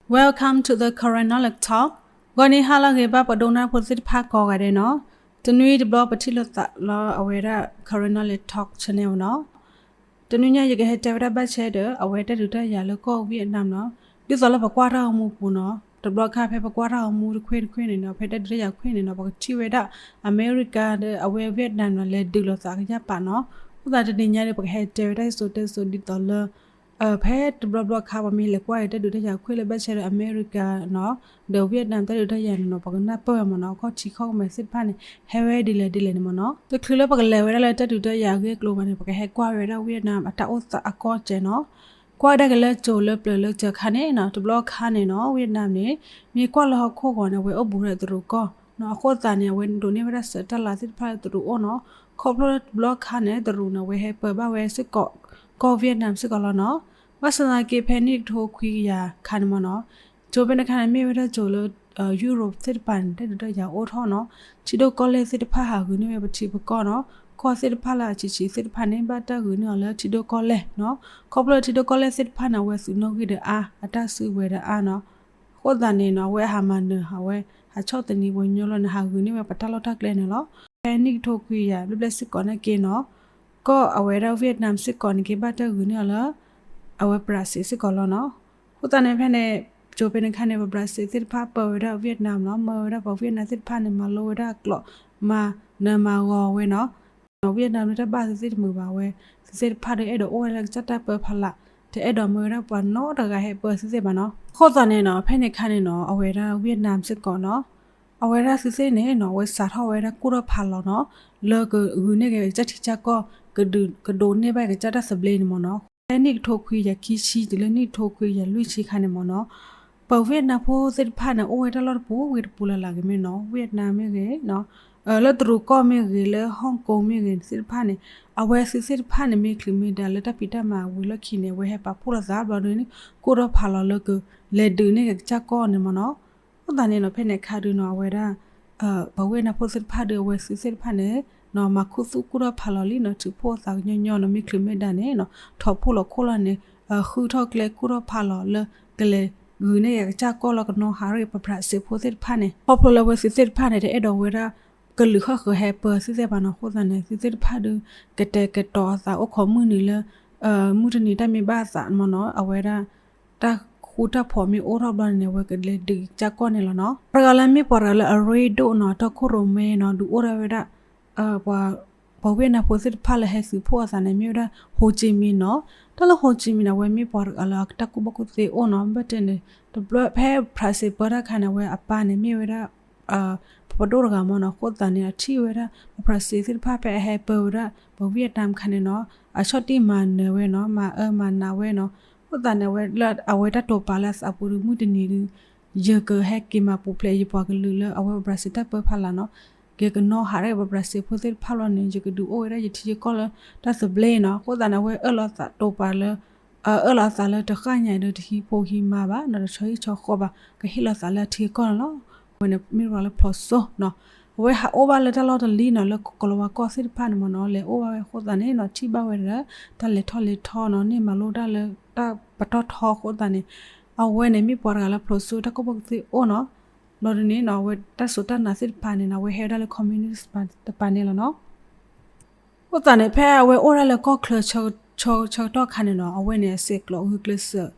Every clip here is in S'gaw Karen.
Welcome to the Karen Knowledge Talk. ဂီၤနံၤဟါလၢအဂ့ၤ ဘၣ်ပှၤဒိကနၣ်ဖိသ့ၣ်တဖၣ်ကိးဂၤဒဲးနီၤ. တနွံတဘျီပထံၣ်လိာ်သးလၢအဝဲဒၣ် Karen Knowledge Talk Channel နီၤ. တနွံညါယကဟဲတဲဝဲဒၣ်ဘၣ်ဆၣ်ဒီး အဝဲတၢ်ဒုးတၢ်ယၤလၢကီၢ် Vietnam နီၤ. ဒ်သိးလၢပကွၢ်တၢ်ဂီၤမူပူၤနီၤ, တဘျီခါဖဲပကွၢ်တၢ်ဂီၤမူတခွ့တခွ့န့ၣ်နီၤ, ဖဲတၢ်ဒုးတၢ်ယၤခွ့န့ၣ်နီၤ, ပကထံၣ်ဝဲဒၣ် အမဲရကၤဒီးအဝဲ Vietnam နီၤ လဲၤဒုးလိာ်သးကယၢ်ပာ်နီၤ. အဃိသတးတနံၤညါဒီး ပကဟဲတဲဝဲဒၣ်စိၤတဲစိၤဒ်သိးလၢ ဖဲတဘျီဘျီခါ ပမ့ၢ်လဲၤကွၢ်က့ၤတၢ်ဒုးတၢ်ယၤခွ့လၢဘၣ်ဆၣ်ဒီး အမဲရကၤနီၤ ဒီး Vietnam တၢ်ဒုးတၢ်ယၤန့ၣ်နီၤ, ပကနၢ်ပၢၢ်ဝဲမ့ၢ်နီၤ, ခီၣ်ထံးခီၣ်ကမဲာ်သ့ၣ်တဖၣ်န့ၣ် ဟဲဝဲဒ်လဲၣ်ဒ်လဲၣ်န့ၣ်မ့ၢ်နီၤ. တချုးလၢပကလဲၤဝဲဒၣ်လၢတၢ်ဒုးတၢ်ယၤအဂ့ၢ်အကျိၤဘၣ်န့ၣ် ပကဟဲကွၢ်ဝဲဒၣ် Vietnam အတၢ်အိၣ်သးအကီၢ်စဲးနီၤ. ကွၢ်ကဒါက့ၤလၢကၠိၤလၢပျၢၤလၢကစၢၤခါန့ၣ်နီၤ, တဘျီခါန့ၣ်နီၤ Vietnam န့ၣ် မ့ၢ်ကွၢ်လၢဟီၣ်ခိၣ်ဂီၤန့ၣ် အဝဲအိၣ်ဘူးဒီးတရူးကီၢ်နီၤ. အဃိသတးန့ၣ် အဝဲဒိးန့ၢ်ဝဲဒၣ်စၢၤတၢ်လၤသ့ၣ်တဖၣ်လၢတရူးအိၣ်နီၤ. ခီဖျိလၢတဘျီခါန့ၣ် တရူးန့ၣ် အဝဲဟဲပၢဘၣ်ဝဲစ့ၢ်ကီး ကီၢ် Vietnam စ့ၢ်ကီးလီၤနီၤ. ဘၣ်ဆၣ်သနာ်က့ဖဲနံၣ်ကထိခွံကယၤခါန့ၣ်မ့ၢ်နီၤ, ကၠိၤဖဲန့ၣ်ခါန့ၣ် မ့ၢ်ဝဲဒၣ်ကၠိၤလၢ Europe သ့ၣ်တဖၣ်န့ၣ် တၢ်ဒုးတၢ်ယၤအိၣ်ထီၣ်နီၤ. ထံဒိၣ်ကီၢ်လဲၢ်သ့ၣ်တဖၣ်ဟးဂုာ်န့ၢ်ဝဲပထံပကီၢ်နီၤ. ကီၢ်သ့ၣ်တဖၣ်လၢအဆံးဆံးသ့ၣ်တဖၣ်န့ၣ် ဘၣ်တၢ်ဂုာ်န့ၢ်အီၤလၢထံဒိၣ်ကီၢ်လဲၢ်နီၤ. ခီဖျိလၢထံဒိၣ်ကီၢ်လဲၢ်သ့ၣ်တဖၣ်န့ၣ် အဝဲသုးနီၣ်ဂံၢ်ဒီးအါ, အတၢ်စုကဝဲၤဒီးအါနီၤ. အဃိသတးန့ၣ်နီၤ အဝဲဟးမၤနၢၤ အဝဲဟးဆီၣ်သနံးပှၤကညီလီၤန့ၣ် ဟးဂုာ်န့ၢ်ဝဲပတၢ်လီၢ်တၢ်ကျဲန့ၣ်လီၤ. ဖဲနံၣ်ကထိခွံကယၤဘျဲၣ်ဘျဲၣ်စ့ၢ်ကီးန့ၣ်က့နီၤ, ကီၢ်အဝဲဒၣ် Vietnam စ့ၢ်ကီးန့ၣ်က့ ဘၣ်တၢ်ဂုာ်န့ၢ်အီၤလၢ အဝဲ Brazil စ့ၢ်ကီးလီၤနီၤ. အဃိသတးန့ၣ်ဖဲန့ၣ် ကၠိၤဖဲန့ၣ်ခါန့ၣ် ပ Brazil သ့ၣ်တဖၣ်ပၢဝဲဒၣ် Vietnam နီၤ, မၢဝဲဒၣ်ပှၤ Vietnam သ့ၣ်တဖၣ်န့ၣ် မၤလိဝဲဒၣ်အကျိာ် မၤနၢၤမၤဂီၤဝဲနီၤ. Vietnam န့ၣ်တၢ်ဘၣ်သုသ့ၣ်တမုာ်ဘၣ်ဝဲ, သုသ့ၣ်တဖၣ်ဒီးအဲၣ်ဒိးအိၣ်ဝဲလၢကစၢ်တၢ်ပၢဖီလာ်, တအဲၣ်ဒိးမၢဝဲဒၣ်ပှၤနီတဂၤဟဲပၢသုသ့ၣ်ဘၣ်နီၤ. အဃိသတးန့ၣ်နီၤ ဖဲန့ၣ်ခါန့ၣ်နီၤ အဝဲဒၣ် Vietnam စ့ၢ်ကီးနီၤ, အဝဲဒၣ်သုသ့ၣ်န့ၣ်နီၤ အဝဲစးထီၣ်ဝဲဒၣ်ကူၣ်ထီၣ်ဖးလီၤနီၤ, လၢကဂုာ်န့ၢ်က့ၤကစၢ်ထံကစၢ်ကီၢ်, ကဒိးန့ၢ်ဘၣ်ကစၢ်တၢ်သဘျ့န့ၣ်မ့ၢ်နီၤ. ဖဲနံၣ်ကထိခွံကယၤခံဆံတုၤလၢနံၣ်ကထိခွံကယၤလွံၢ်ဆံခါန့ၣ်မ့ၢ်နီၤ, ပ Vietnam ဖိသ့ၣ်တဖၣ်န့ၣ် အိၣ်ဝဲတၢ်လီၢ်တပူၤဂ့ၤတပူၤလၢ်လၢ်ဂ့ၤမ့ၢ်နီၤ, Vietnam မ့ၢ်ဂ့ၤ, လၢတရူးကီၢ်မ့ၢ်ဂ့ၤ, လၢ Hong Kong မ့ၢ်ဂ့ၤသ့ၣ်တဖၣ်န့ၣ်, အဝဲသုသ့ၣ်တဖၣ်န့ၣ် မ့ၢ်ချုးမ့ၢ်ဒါလၢတၢ်ဖံးတၢ်မၤဝံၤလီၢ်ခံန့ၣ် အဝဲဟဲပာ်ဖှိၣ်လိာ်သးဘျီဒုန့ၣ် ကူၣ်ထီၣ်ဖးလီၤလၢကလဲၤဒုးန့ၢ်က့ၤကစၢ်ကီၢ်န့ၣ်မ့ၢ်နီၤ. အဃိသတးန့ၣ်နီၤ ဖဲန့ၣ်ခါဒုနီၤ အဝဲဒၣ် ပ Vietnam ဖိသ့ၣ်တဖၣ်ဒီး အဝဲသုသ့ၣ်တဖၣ်န့ၣ် မၤခူသူၣ်ကူၣ်ထီၣ်ဖးလီၤလံနီၤ, ထုးဖှိၣ်အသးကညီညီနီၤ, မ့ၢ်ချုးမ့ၢ်ဒါန့ၣ်နီၤ ထီၣ်ဖှိၣ်လီၤခိၣ်လီၤန့ၣ် ဃုထီၣ်ကျဲကူၣ်ထီၣ်ဖးလီၤလၢ ကလဲၤဂုာ်န့ၢ်က့ၤကစၢ်ကီၢ်လၢကနီၤဟးထီၣ်က့ၤပ Brazil ဖိသ့ၣ်တဖၣ်န့ၣ်, ခီဖျိလၢအဝဲသုသ့ၣ်တဖၣ်န့ၣ် တအဲၣ်ဒိးဝဲဒၣ် ကလုာ်ဃၣ်ဃၢၤဟဲပၢသုသ့ၣ်ဘၣ်နီၤ. အဃိသတးန့ၣ် သုသ့ၣ်တဖၣ်ဒု ကတဲာ်ကတီၤအသးအိၣ်ခိးမုၢ်နံၤလၢ မုၢ်တနံၤတၢ်မ့ၢ်ဘၣ်အသးမ့ၢ်နီၤ, အဝဲဒၣ် တၢ်ဃူတၢ်ဖိးမ့ၢ်အိၣ်ထီၣ်ဘျီန့ၣ် အဝဲကလဲၤဒုးကစၢ်ကီၢ်န့ၣ်လီၤနီၤ. ပှၤတဂၤလၢမ့ၢ်ပှၤတဂၤလၢအရ့ဒိၣ်နီၤ, အတီခိၣ်ရိၣ်မဲနီၤ, ဒုးအိၣ်ထီၣ်ဝဲဒၣ် ပှၤ ပှၤ Vietnam ဖိသ့ၣ်တဖၣ်လၢဟဲသုးဖှိၣ်အသးန့ၣ် မ့ၢ်ဝဲဒၣ် Ho Chi Minh နီၤ. တၢ်လၢ Ho Chi Minh န့ၣ် အဝဲမ့ၢ်ပှၤတဂၤလၢအတၢ်ကူၣ်ဘၣ်ကူၣ်သ့အိၣ်နီၤ, ဘၣ်တဲန့ၣ် တဘျီဖဲ Brazil ပၢတၢ်ခါန့ၣ် အဝဲအပၢ်န့ၣ် မ့ၢ်ဝဲဒၣ် ပဒိၣ်တဂၤမ့ၢ်နီၤ. အဃိသတးန့ၣ် အထံၣ်ဝဲဒၣ် ပ Brazil သ့ၣ်တဖၣ်ဖဲအဟဲပၢဝဲဒၣ် ပ Vietnam ခါန့ၣ်နီၤ, အဆီၣ်တံၢ်မၤနၢၤဝဲနီၤ, မၤအၢမၤနးဝဲနီၤ. အဃိသတးန့ၣ် အဝဲလၢအဝဲတၢ်တိာ်ပာ်လၢအသးပူၤဒု မုၢ်တနံၤဒု ယကဟဲက့ၤမၤပူၤဖျဲးယပှၤကလုာ်လၢအဝဲ Brazil တၢ်ပၢဖီလာ်နီၤ, ယကနီၤဟးထီၣ်ပ Brazil ဖိသ့ၣ်တဖၣ်လီၤန့ၣ် ယကဒုးအိၣ်ဝဲဒၣ်ယထံယကီၢ်လၢတၢ်သဘျ့နီၤ. အဃိသတးန့ၣ် အဝဲအၢၣ်လီၤသးတိာ်ပာ်လၢ အၢၣ်လီၤအသးလၢတဃၣ်ညါဒီးတဟံးဖိဟံးမါဘၣ်နီၤ, တဆီဟံၣ်ဆီဃီဘၣ်, ကဟ့ၣ်လီၤသးလၢအထံအကီၢ်န့ၣ်လီၤ. အဝဲန့ၣ်မ့ၢ်ပှၤလၢဖျိးစိနီၤ, အဝဲဟးအိၣ်ဘၣ်လၢတၢ်လီၢ်တလံၤနီၤ, လၢကီၤလၤဝါကီၢ်သ့ၣ်တဖၣ်န့ၣ်မ့ၢ်နီၤ, လဲၤအိၣ်ဘၣ်ဝဲအဃိသတးန့ၣ်နီၤ, ထံၣ်ဘၣ်ဝဲဒီး တၢ်လဲၤထီၣ်လဲၤထီနီၤ, န့ၢ်မၤလိတၢ်လၢတၢ်ပတီၢ်ထီအဃိသတးန့ၣ်, အဝဲန့ၣ်မ့ၢ်ပှၤတဂၤလၢဖျိးစိ တၢ်ကူၣ်ဘၣ်ကူၣ်သ့အိၣ်နီၤ. ဘျီဒုန့ၣ်နီၤ အဝဲတၢ်စူၢ်တၢ်နာ်သ့ၣ်တဖၣ်န့ၣ်နီၤ အဝဲဟဲဝဲဒၣ်လၢ communist တပၤန့ၣ်လီၤနီၤ. အဃိသတးန့ၣ် ဖဲအဝဲအိၣ်ဒၣ်လၢကီၢ်ချၢဆၢကတီၢ်ခါန့ၣ်နီၤ အဝဲန့ၣ် အဆဲးကျိးဂုာ်ကျဲးစၢး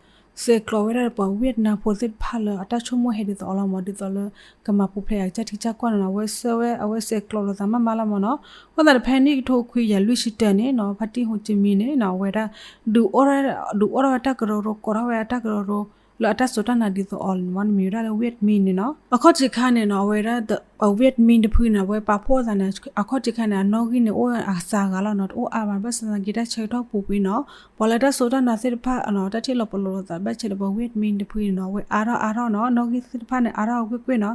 ဆဲးကျိးဝဲဒၣ်ပှၤ Vietnam ဖိသ့ၣ်တဖၣ်လၢအတၢ်ဆိကမိၣ်ဟဲဒ်သိးအီၤလီၤမ့ၢ် ဒ်သိးလၢ ကမၤပူၤဖျဲးယၤကစၢ်ထံကစၢ်ကီၢ်န့ၣ်နီၤ အဝဲဆှၢဝဲ အဝဲဆဲးကျိးလိာ်သးမးမးလီၤမ့ၢ်နီၤ. အဃိသတးန့ၣ် ဖဲနံၣ်ကထိခွံကယၤလွံၢ်ဆံတၢန့ၣ်နီၤ ဖါတံၢ် Ho Chi Minh န့ၣ်နီၤ အဝဲဒၣ် ဒုးအိၣ်ထီၣ်ဝဲတၢ်ကရၢကရိ ကိးထီၣ်ဝဲအတၢ်ကရၢကရိ လၢအတၢ်စူၢ်တၢ်နာ်ဒ်သိးအီၤန့ၣ်မ့ၢ် မ့ၢ်ဝဲဒၣ်လၢ Viet Minh န့ၣ်နီၤ. အခီၣ်ထံးခါန့ၣ်နီၤ အဝဲဒၣ် Viet Minh တဖုန့ၣ် အဝဲပာ်ဖှိၣ်အသးန့ၣ် အခီၣ်ထံးခါန့ၣ် အနီၣ်ဂံၢ်န့ၣ် အိၣ်အစှၤဂၤလီၤနီၤ တအိၣ်အါဘၣ် ဘၣ်ဆၣ်သနာ်က့တၢ်ဆၢကတီၢ်ပူၤကွံာ်နီၤ ပှၤလၢတၢ်စူၢ်တၢ်နာ်သ့ၣ်တဖၣ်နီၤ တၢ်ထံၣ်လီၤပလိာ်လိာ်သးဘၣ်ဆၣ်ဒီး ပှၤ Viet Minh တဖုန့ၣ်နီၤ အဝဲအါထီၣ်အါထီၣ်နီၤ နီၣ်ဂံၢ်သ့ၣ်တဖၣ်န့ၣ် အါထီၣ်ကွ့ၢ်ကွ့ၢ်နီၤ.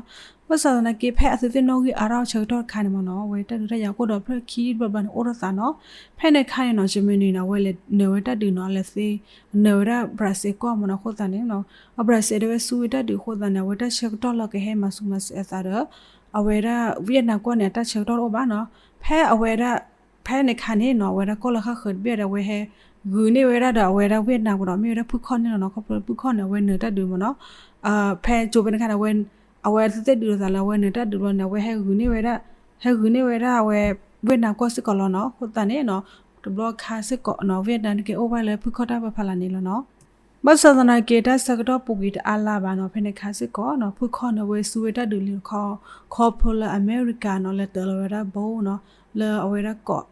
ဘၣ်ဆၣ်သနာ်က့ ဖဲအသုးသ့ၣ်နီၣ်ဂံၢ်အါထီၣ်ဆၢကတီၢ်တခါန့ၣ်မ့ၢ်နီၤ အဝဲတၢ်ဒုးတၢ်ယၤအိၣ်ဒီးဖျၢၣ်ခံဘျီဘျီန့ၣ် အိၣ်ထီၣ်သးနီၤ. ဖဲန့ၣ်အခါန့ၣ်နီၤ Germany န့ၣ် အဝဲလဲၤနၢၤဝဲတၢ်ဒုးနီၤ လဲၤသ့ နၢၤဝဲဒၣ် Brazil ကီၢ်မ့ၢ်နီၤ အဃိသတးန့ၣ်နီၤ အ Brazil ဒၣ်ဝဲဆူဝဲတၢ်ဒုးအဃိသတးန့ၣ် အဝဲတၢ်ဆၢကတီၢ်လၢကဟဲမၤဆူးမၤစၢၤအသးဒီး အဝဲဒၣ် Vietnam ကီၢ်န့ၣ် အတၢ်ဆၢကတီၢ်တအိၣ်ဘၣ်နီၤ. ဖဲအဝဲဒၣ် ဖဲန့ၣ်ခါန့ၣ်နီၤ အဝဲဒၣ်ကီၢ်လၢဃၣ်ဃၢၤတဘ့ၣ်ဒီး အဝဲဟဲ ဂုာ်န့ၢ်ဝဲဒၣ်ဒီး အဝဲဒၣ် Vietnam ကဒီး မ့ၢ်ဝဲဒၣ်ဖုၣ်ခီၣ်န့ၣ်လီၤနီၤ. ခီဖျိဖုၣ်ခီၣ်န့ၣ် အဝဲနၢၤတၢ်ဒုးမ့ၢ်နီၤ. ဖဲကၠိဖဲန့ၣ်အခါန့ၣ် အဝဲသ့ၣ်ဒုးလိာ်သးလၢအဝဲနၢၤတၢ်ဒုးလီၤန့ၣ် အဝဲဟဲဂုာ်န့ၢ်ဝဲဒၣ်, ဟဲဂုာ်န့ၢ်ဝဲဒၣ်အဝဲ Vietnam ကီၢ်စ့ၢ်ကီးလီၤနီၤ. အဃိသတးန့ၣ်နီၤ တဘျီခါစ့ၢ်ကီးနီၤ Vietnam တက့ၤအိၣ်ဘၣ်လၢဖုခီၣ်တၢ်ပၢဖီလာ်န့ၣ်လီၤနီၤ. ဘၣ်ဆၣ်သနာ်က့ တၢ်ဆၢကတီၢ်ပူၤကွံာ်တအါလါဘၣ်နီၤ ဖဲန့ၣ်အခါစ့ၢ်ကီးနီၤ ဖုခီၣ်န့ၣ် အဝဲစူၢ်ဝဲတၢ်ဒုးလံ ခီဖျိလၢအမဲရကၤနီၤ လဲၤတၢၤလီၤဝဲဒၣ် bomb နီၤ လၢအဝဲဒၣ်ကီး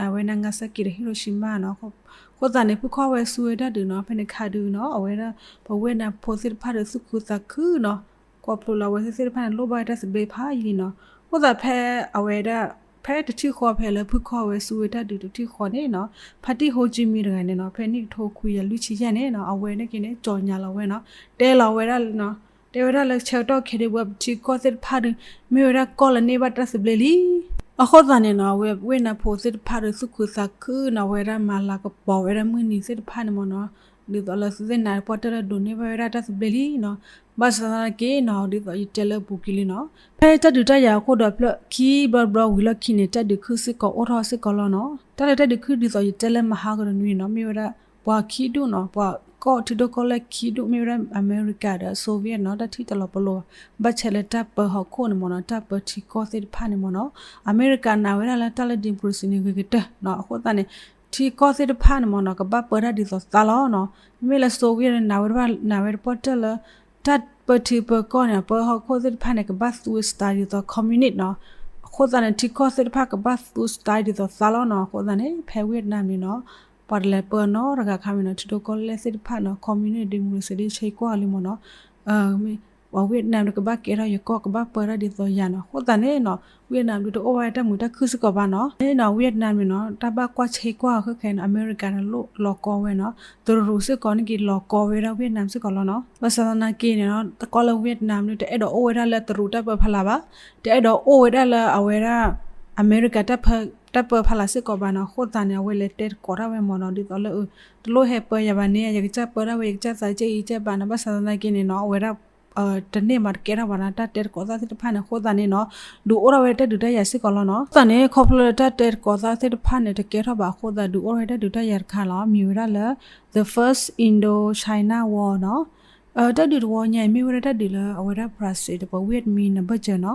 အဝဲ Nagasaki ဒီး Hiroshima နီၤ. အဃိသတးန့ၣ် ဖုခီၣ်ဝဲစူၢ်ဝဲတၢ်ဒုးနီၤ ဖဲန့ၣ်ခါဒုးနီၤ အဝဲဒၣ် ပ Vietnam ဖိသ့ၣ်တဖၣ်ဒီးသူၣ်ခုသးခုနီၤ ခီဖျိလၢအဝဲသ့ၣ်တဖၣ်န့ၣ် လိၣ်ဘၣ်ဝဲတၢ်သဘျ့ဖးယံာ်လံနီၤ. အဃိသတးဖဲအဝဲဒၣ် ဖဲတထံၣ်ဃီဖဲလၢဖုခီၣ်ဝဲစူၢ်ဝဲတၢ်ဒုးတထံၣ်ဃီန့ၣ်နီၤ ဖါတံၢ် Ho Chi Minh တဂၤန့ၣ်နီၤ ဖဲနံၣ်ကထိခွံကယၤလွံၢ်ဆံယဲၢ်န့ၣ်နီၤ အဝဲန့ၣ်က့န့ၣ် ကၠီၤညါလီၤဝဲနီၤ တဲလီၤဝဲဒၣ်လၢ တဲဝဲဒၣ်လၢဆၢကတီၢ်ခဲအံၤဒ်ဝဲပထံကီၢ်သ့ၣ်တဖၣ်ဒီး မ့ၢ်ဝဲဒၣ်ကီၢ်လၢန့ၢ်ဘၣ်တၢ်သဘျ့လံ. အဃိသတးန့ၣ်နီၤ အဝဲ Vietnam ဖိသ့ၣ်တဖၣ်ဒီးသူၣ်ခုသးခုနီၤ ဝဲဒၣ်မၤလၤကပီၤဝဲဒၣ်မုၢ်နံၤသ့ၣ်တဖၣ်န့ၣ်မ့ၢ်နီၤ ဒ်သိးလၢသုသ့ၣ်နၤပီၣ်တၢၢ်လၢဒိးန့ၢ်ဘၣ်ဝဲဒၣ်တၢ်သဘျ့လံနီၤ. ဘၣ်ဆၣ်သနာ်က့နီၤ ဒ်သိးယတဲလၢအပူၤကွံာ်လံနီၤ ဖဲတၢ်ဒုးတၢ်ယၤအခိၣ်ဒီးဖျၢၣ်ခံဘျီတဘျီဝံၤလီၢ်ခံန့ၣ် တၢ်ဒုးခုစ့ၢ်ကီးအိၣ်ထီၣ်စ့ၢ်ကီးလီၤနီၤ. တၢ်လၢတၢ်ဒုးခုဒ်သိးယတဲလၢမဟါကတနွံနီၤ မ့ၢ်ဝဲဒၣ် ပှၤခံဒူၣ်နီၤ ပှၤကီၢ်ထံဒိၣ်ကီၢ်လဲၢ်ခံဒူၣ် မ့ၢ်ဝဲဒၣ်အမဲရကၤဒီး Soviet နီၤ တၢ်ထံၣ်တလီၤပလိာ်ဘၣ် ဘၣ်ဆဲးလၢတၢ်ပၢဟီၣ်ခိၣ်န့ၣ်မ့ၢ်နီၤ တၢ်ပၢထံကီၢ်သ့ၣ်တဖၣ်န့ၣ်မ့ၢ်နီၤ အမဲရကၤနာ်ဝဲဒၣ်လၢတၢ်လၢ democracy န့ၣ် ဂ့ၤကတၢၢ်နီၤ. အဃိသတးန့ၣ် ထံကီၢ်သ့ၣ်တဖၣ်န့ၣ်မ့ၢ်နီၤ ကဘၣ်ပၢတၢ်ဒ်သိးသးလီၤနီၤ. မ့မ့ၢ်လၢ Soviet န့ၣ် နာ်ဝဲတဘၣ် နာ်ဝဲတပီၣ်တၢၢ်လၢ တၢ်ပၢထံပၢကီၢ်န့ၣ် ပၢဟီၣ်ခိၣ်သ့ၣ်တဖၣ်န့ၣ် ကဘၣ်သူ style ဒ်သိး communist နီၤ. အဃိသတးန့ၣ် ထံကီၢ်သ့ၣ်တဖၣ်ကဘၣ်သူ style ဒ်သိးသးလီၤနီၤ. အဃိသတးန့ၣ် ဖဲ Vietnam န့ၣ်နီၤ ပှၤတလဲၤပၢနီတဂၤခါမ့ၢ်နီၤ ထံဒိၣ်ကီၢ်လဲၢ်သ့ၣ်တဖၣ်နီၤ communist democracy ဒ်ဆၢကွၢ်လံမ့ၢ်နီၤ ပှၤ Vietnam ဒီးကဘၣ်ကဲထီၣ်ယကီၢ် ကဘၣ်ပၢတၢ်ဒ်သိးယၤနီၤ. အဃိသတးန့ၣ်နီၤ Vietnam ဒုးတအိၣ်ဝဲတၢ်မုာ်တၢ်ခုၣ်စ့ၢ်ကီးဘၣ်နီၤ. န့ၣ်နီၤ Vietnam န့ၣ်နီၤ တၢ်ဘၣ်ကွၢ်ဆၢကွၢ်ဃဲခဲန့ၣ် အမဲရကၤန့ၣ် လီၤကီဝဲနီၤ. တရူးစ့ၢ်ကီးန့ၣ်က့ၤလီၤကီဝဲဒၣ် Vietnam စ့ၢ်ကီးလီၤနီၤ. ဘၣ်ဆၣ်သနာ်က့န့ၣ်နီၤ တကီၢ်လၢ Vietnam န့ၣ် တအဲၣ်ဒိးအိၣ်ဝဲဒၣ်လၢတရူးတၢ်ပၢဖီလာ်ဘၣ်. တအဲၣ်ဒိးအိၣ်ဝဲဒၣ်လၢအဝဲဒၣ် အမဲရကၤ တၢ်ပၢဖီလာ်စ့ၢ်ကီးဘၣ်နီၤ. အဃိသတးန့ၣ် အဝဲလဲၤတဲသကိးတၢ်ဝဲမ့ၢ်နီၤ ဒ်သိးလၢ တလိၣ်ဟဲပၢယၤဘၣ်န့ၣ် ယကစၢ်ပၢတၢ်ဝဲ ယကစၢ်သးကဲအံၤကဲဘၣ်နီၤ. ဘၣ်ဆၣ်သနာ်က့န့ၣ်နီၤ အဝဲဒၣ် တန့ၢ်မးတကဲထီၣ်ဘၣ်နီၤ တၢ်တဲသကိးသးသ့ၣ်တဖၣ်န့ၣ်. အဃိသတးန့ၣ်နီၤ ဒုးအိၣ်ထီၣ်ဝဲတၢ်ဒုးတၢ်ယၤစ့ၢ်ကီးလီၤနီၤ. အဃိသတးန့ၣ် ခီဖျိလၢတၢ်တဲသကိးသးသ့ၣ်တဖၣ်န့ၣ် တကဲထီၣ်ဘၣ်အဃိသတး ဒုးအိၣ်ထီၣ်ဝဲတၢ်ဒုးတၢ်ယၤတခါလီၤ မ့ၢ်ဝဲဒၣ်လၢ the First Indochina War နီၤ. တၢ်ဒုးတဝီညါအံၤ မ့ၢ်ဝဲဒၣ်တၢ်ဒုးလၢအဝဲဒၣ် Brazil ဒီးပှၤ Viet Minh န့ၣ် ဘၢၣ်စၢၤနီၤ.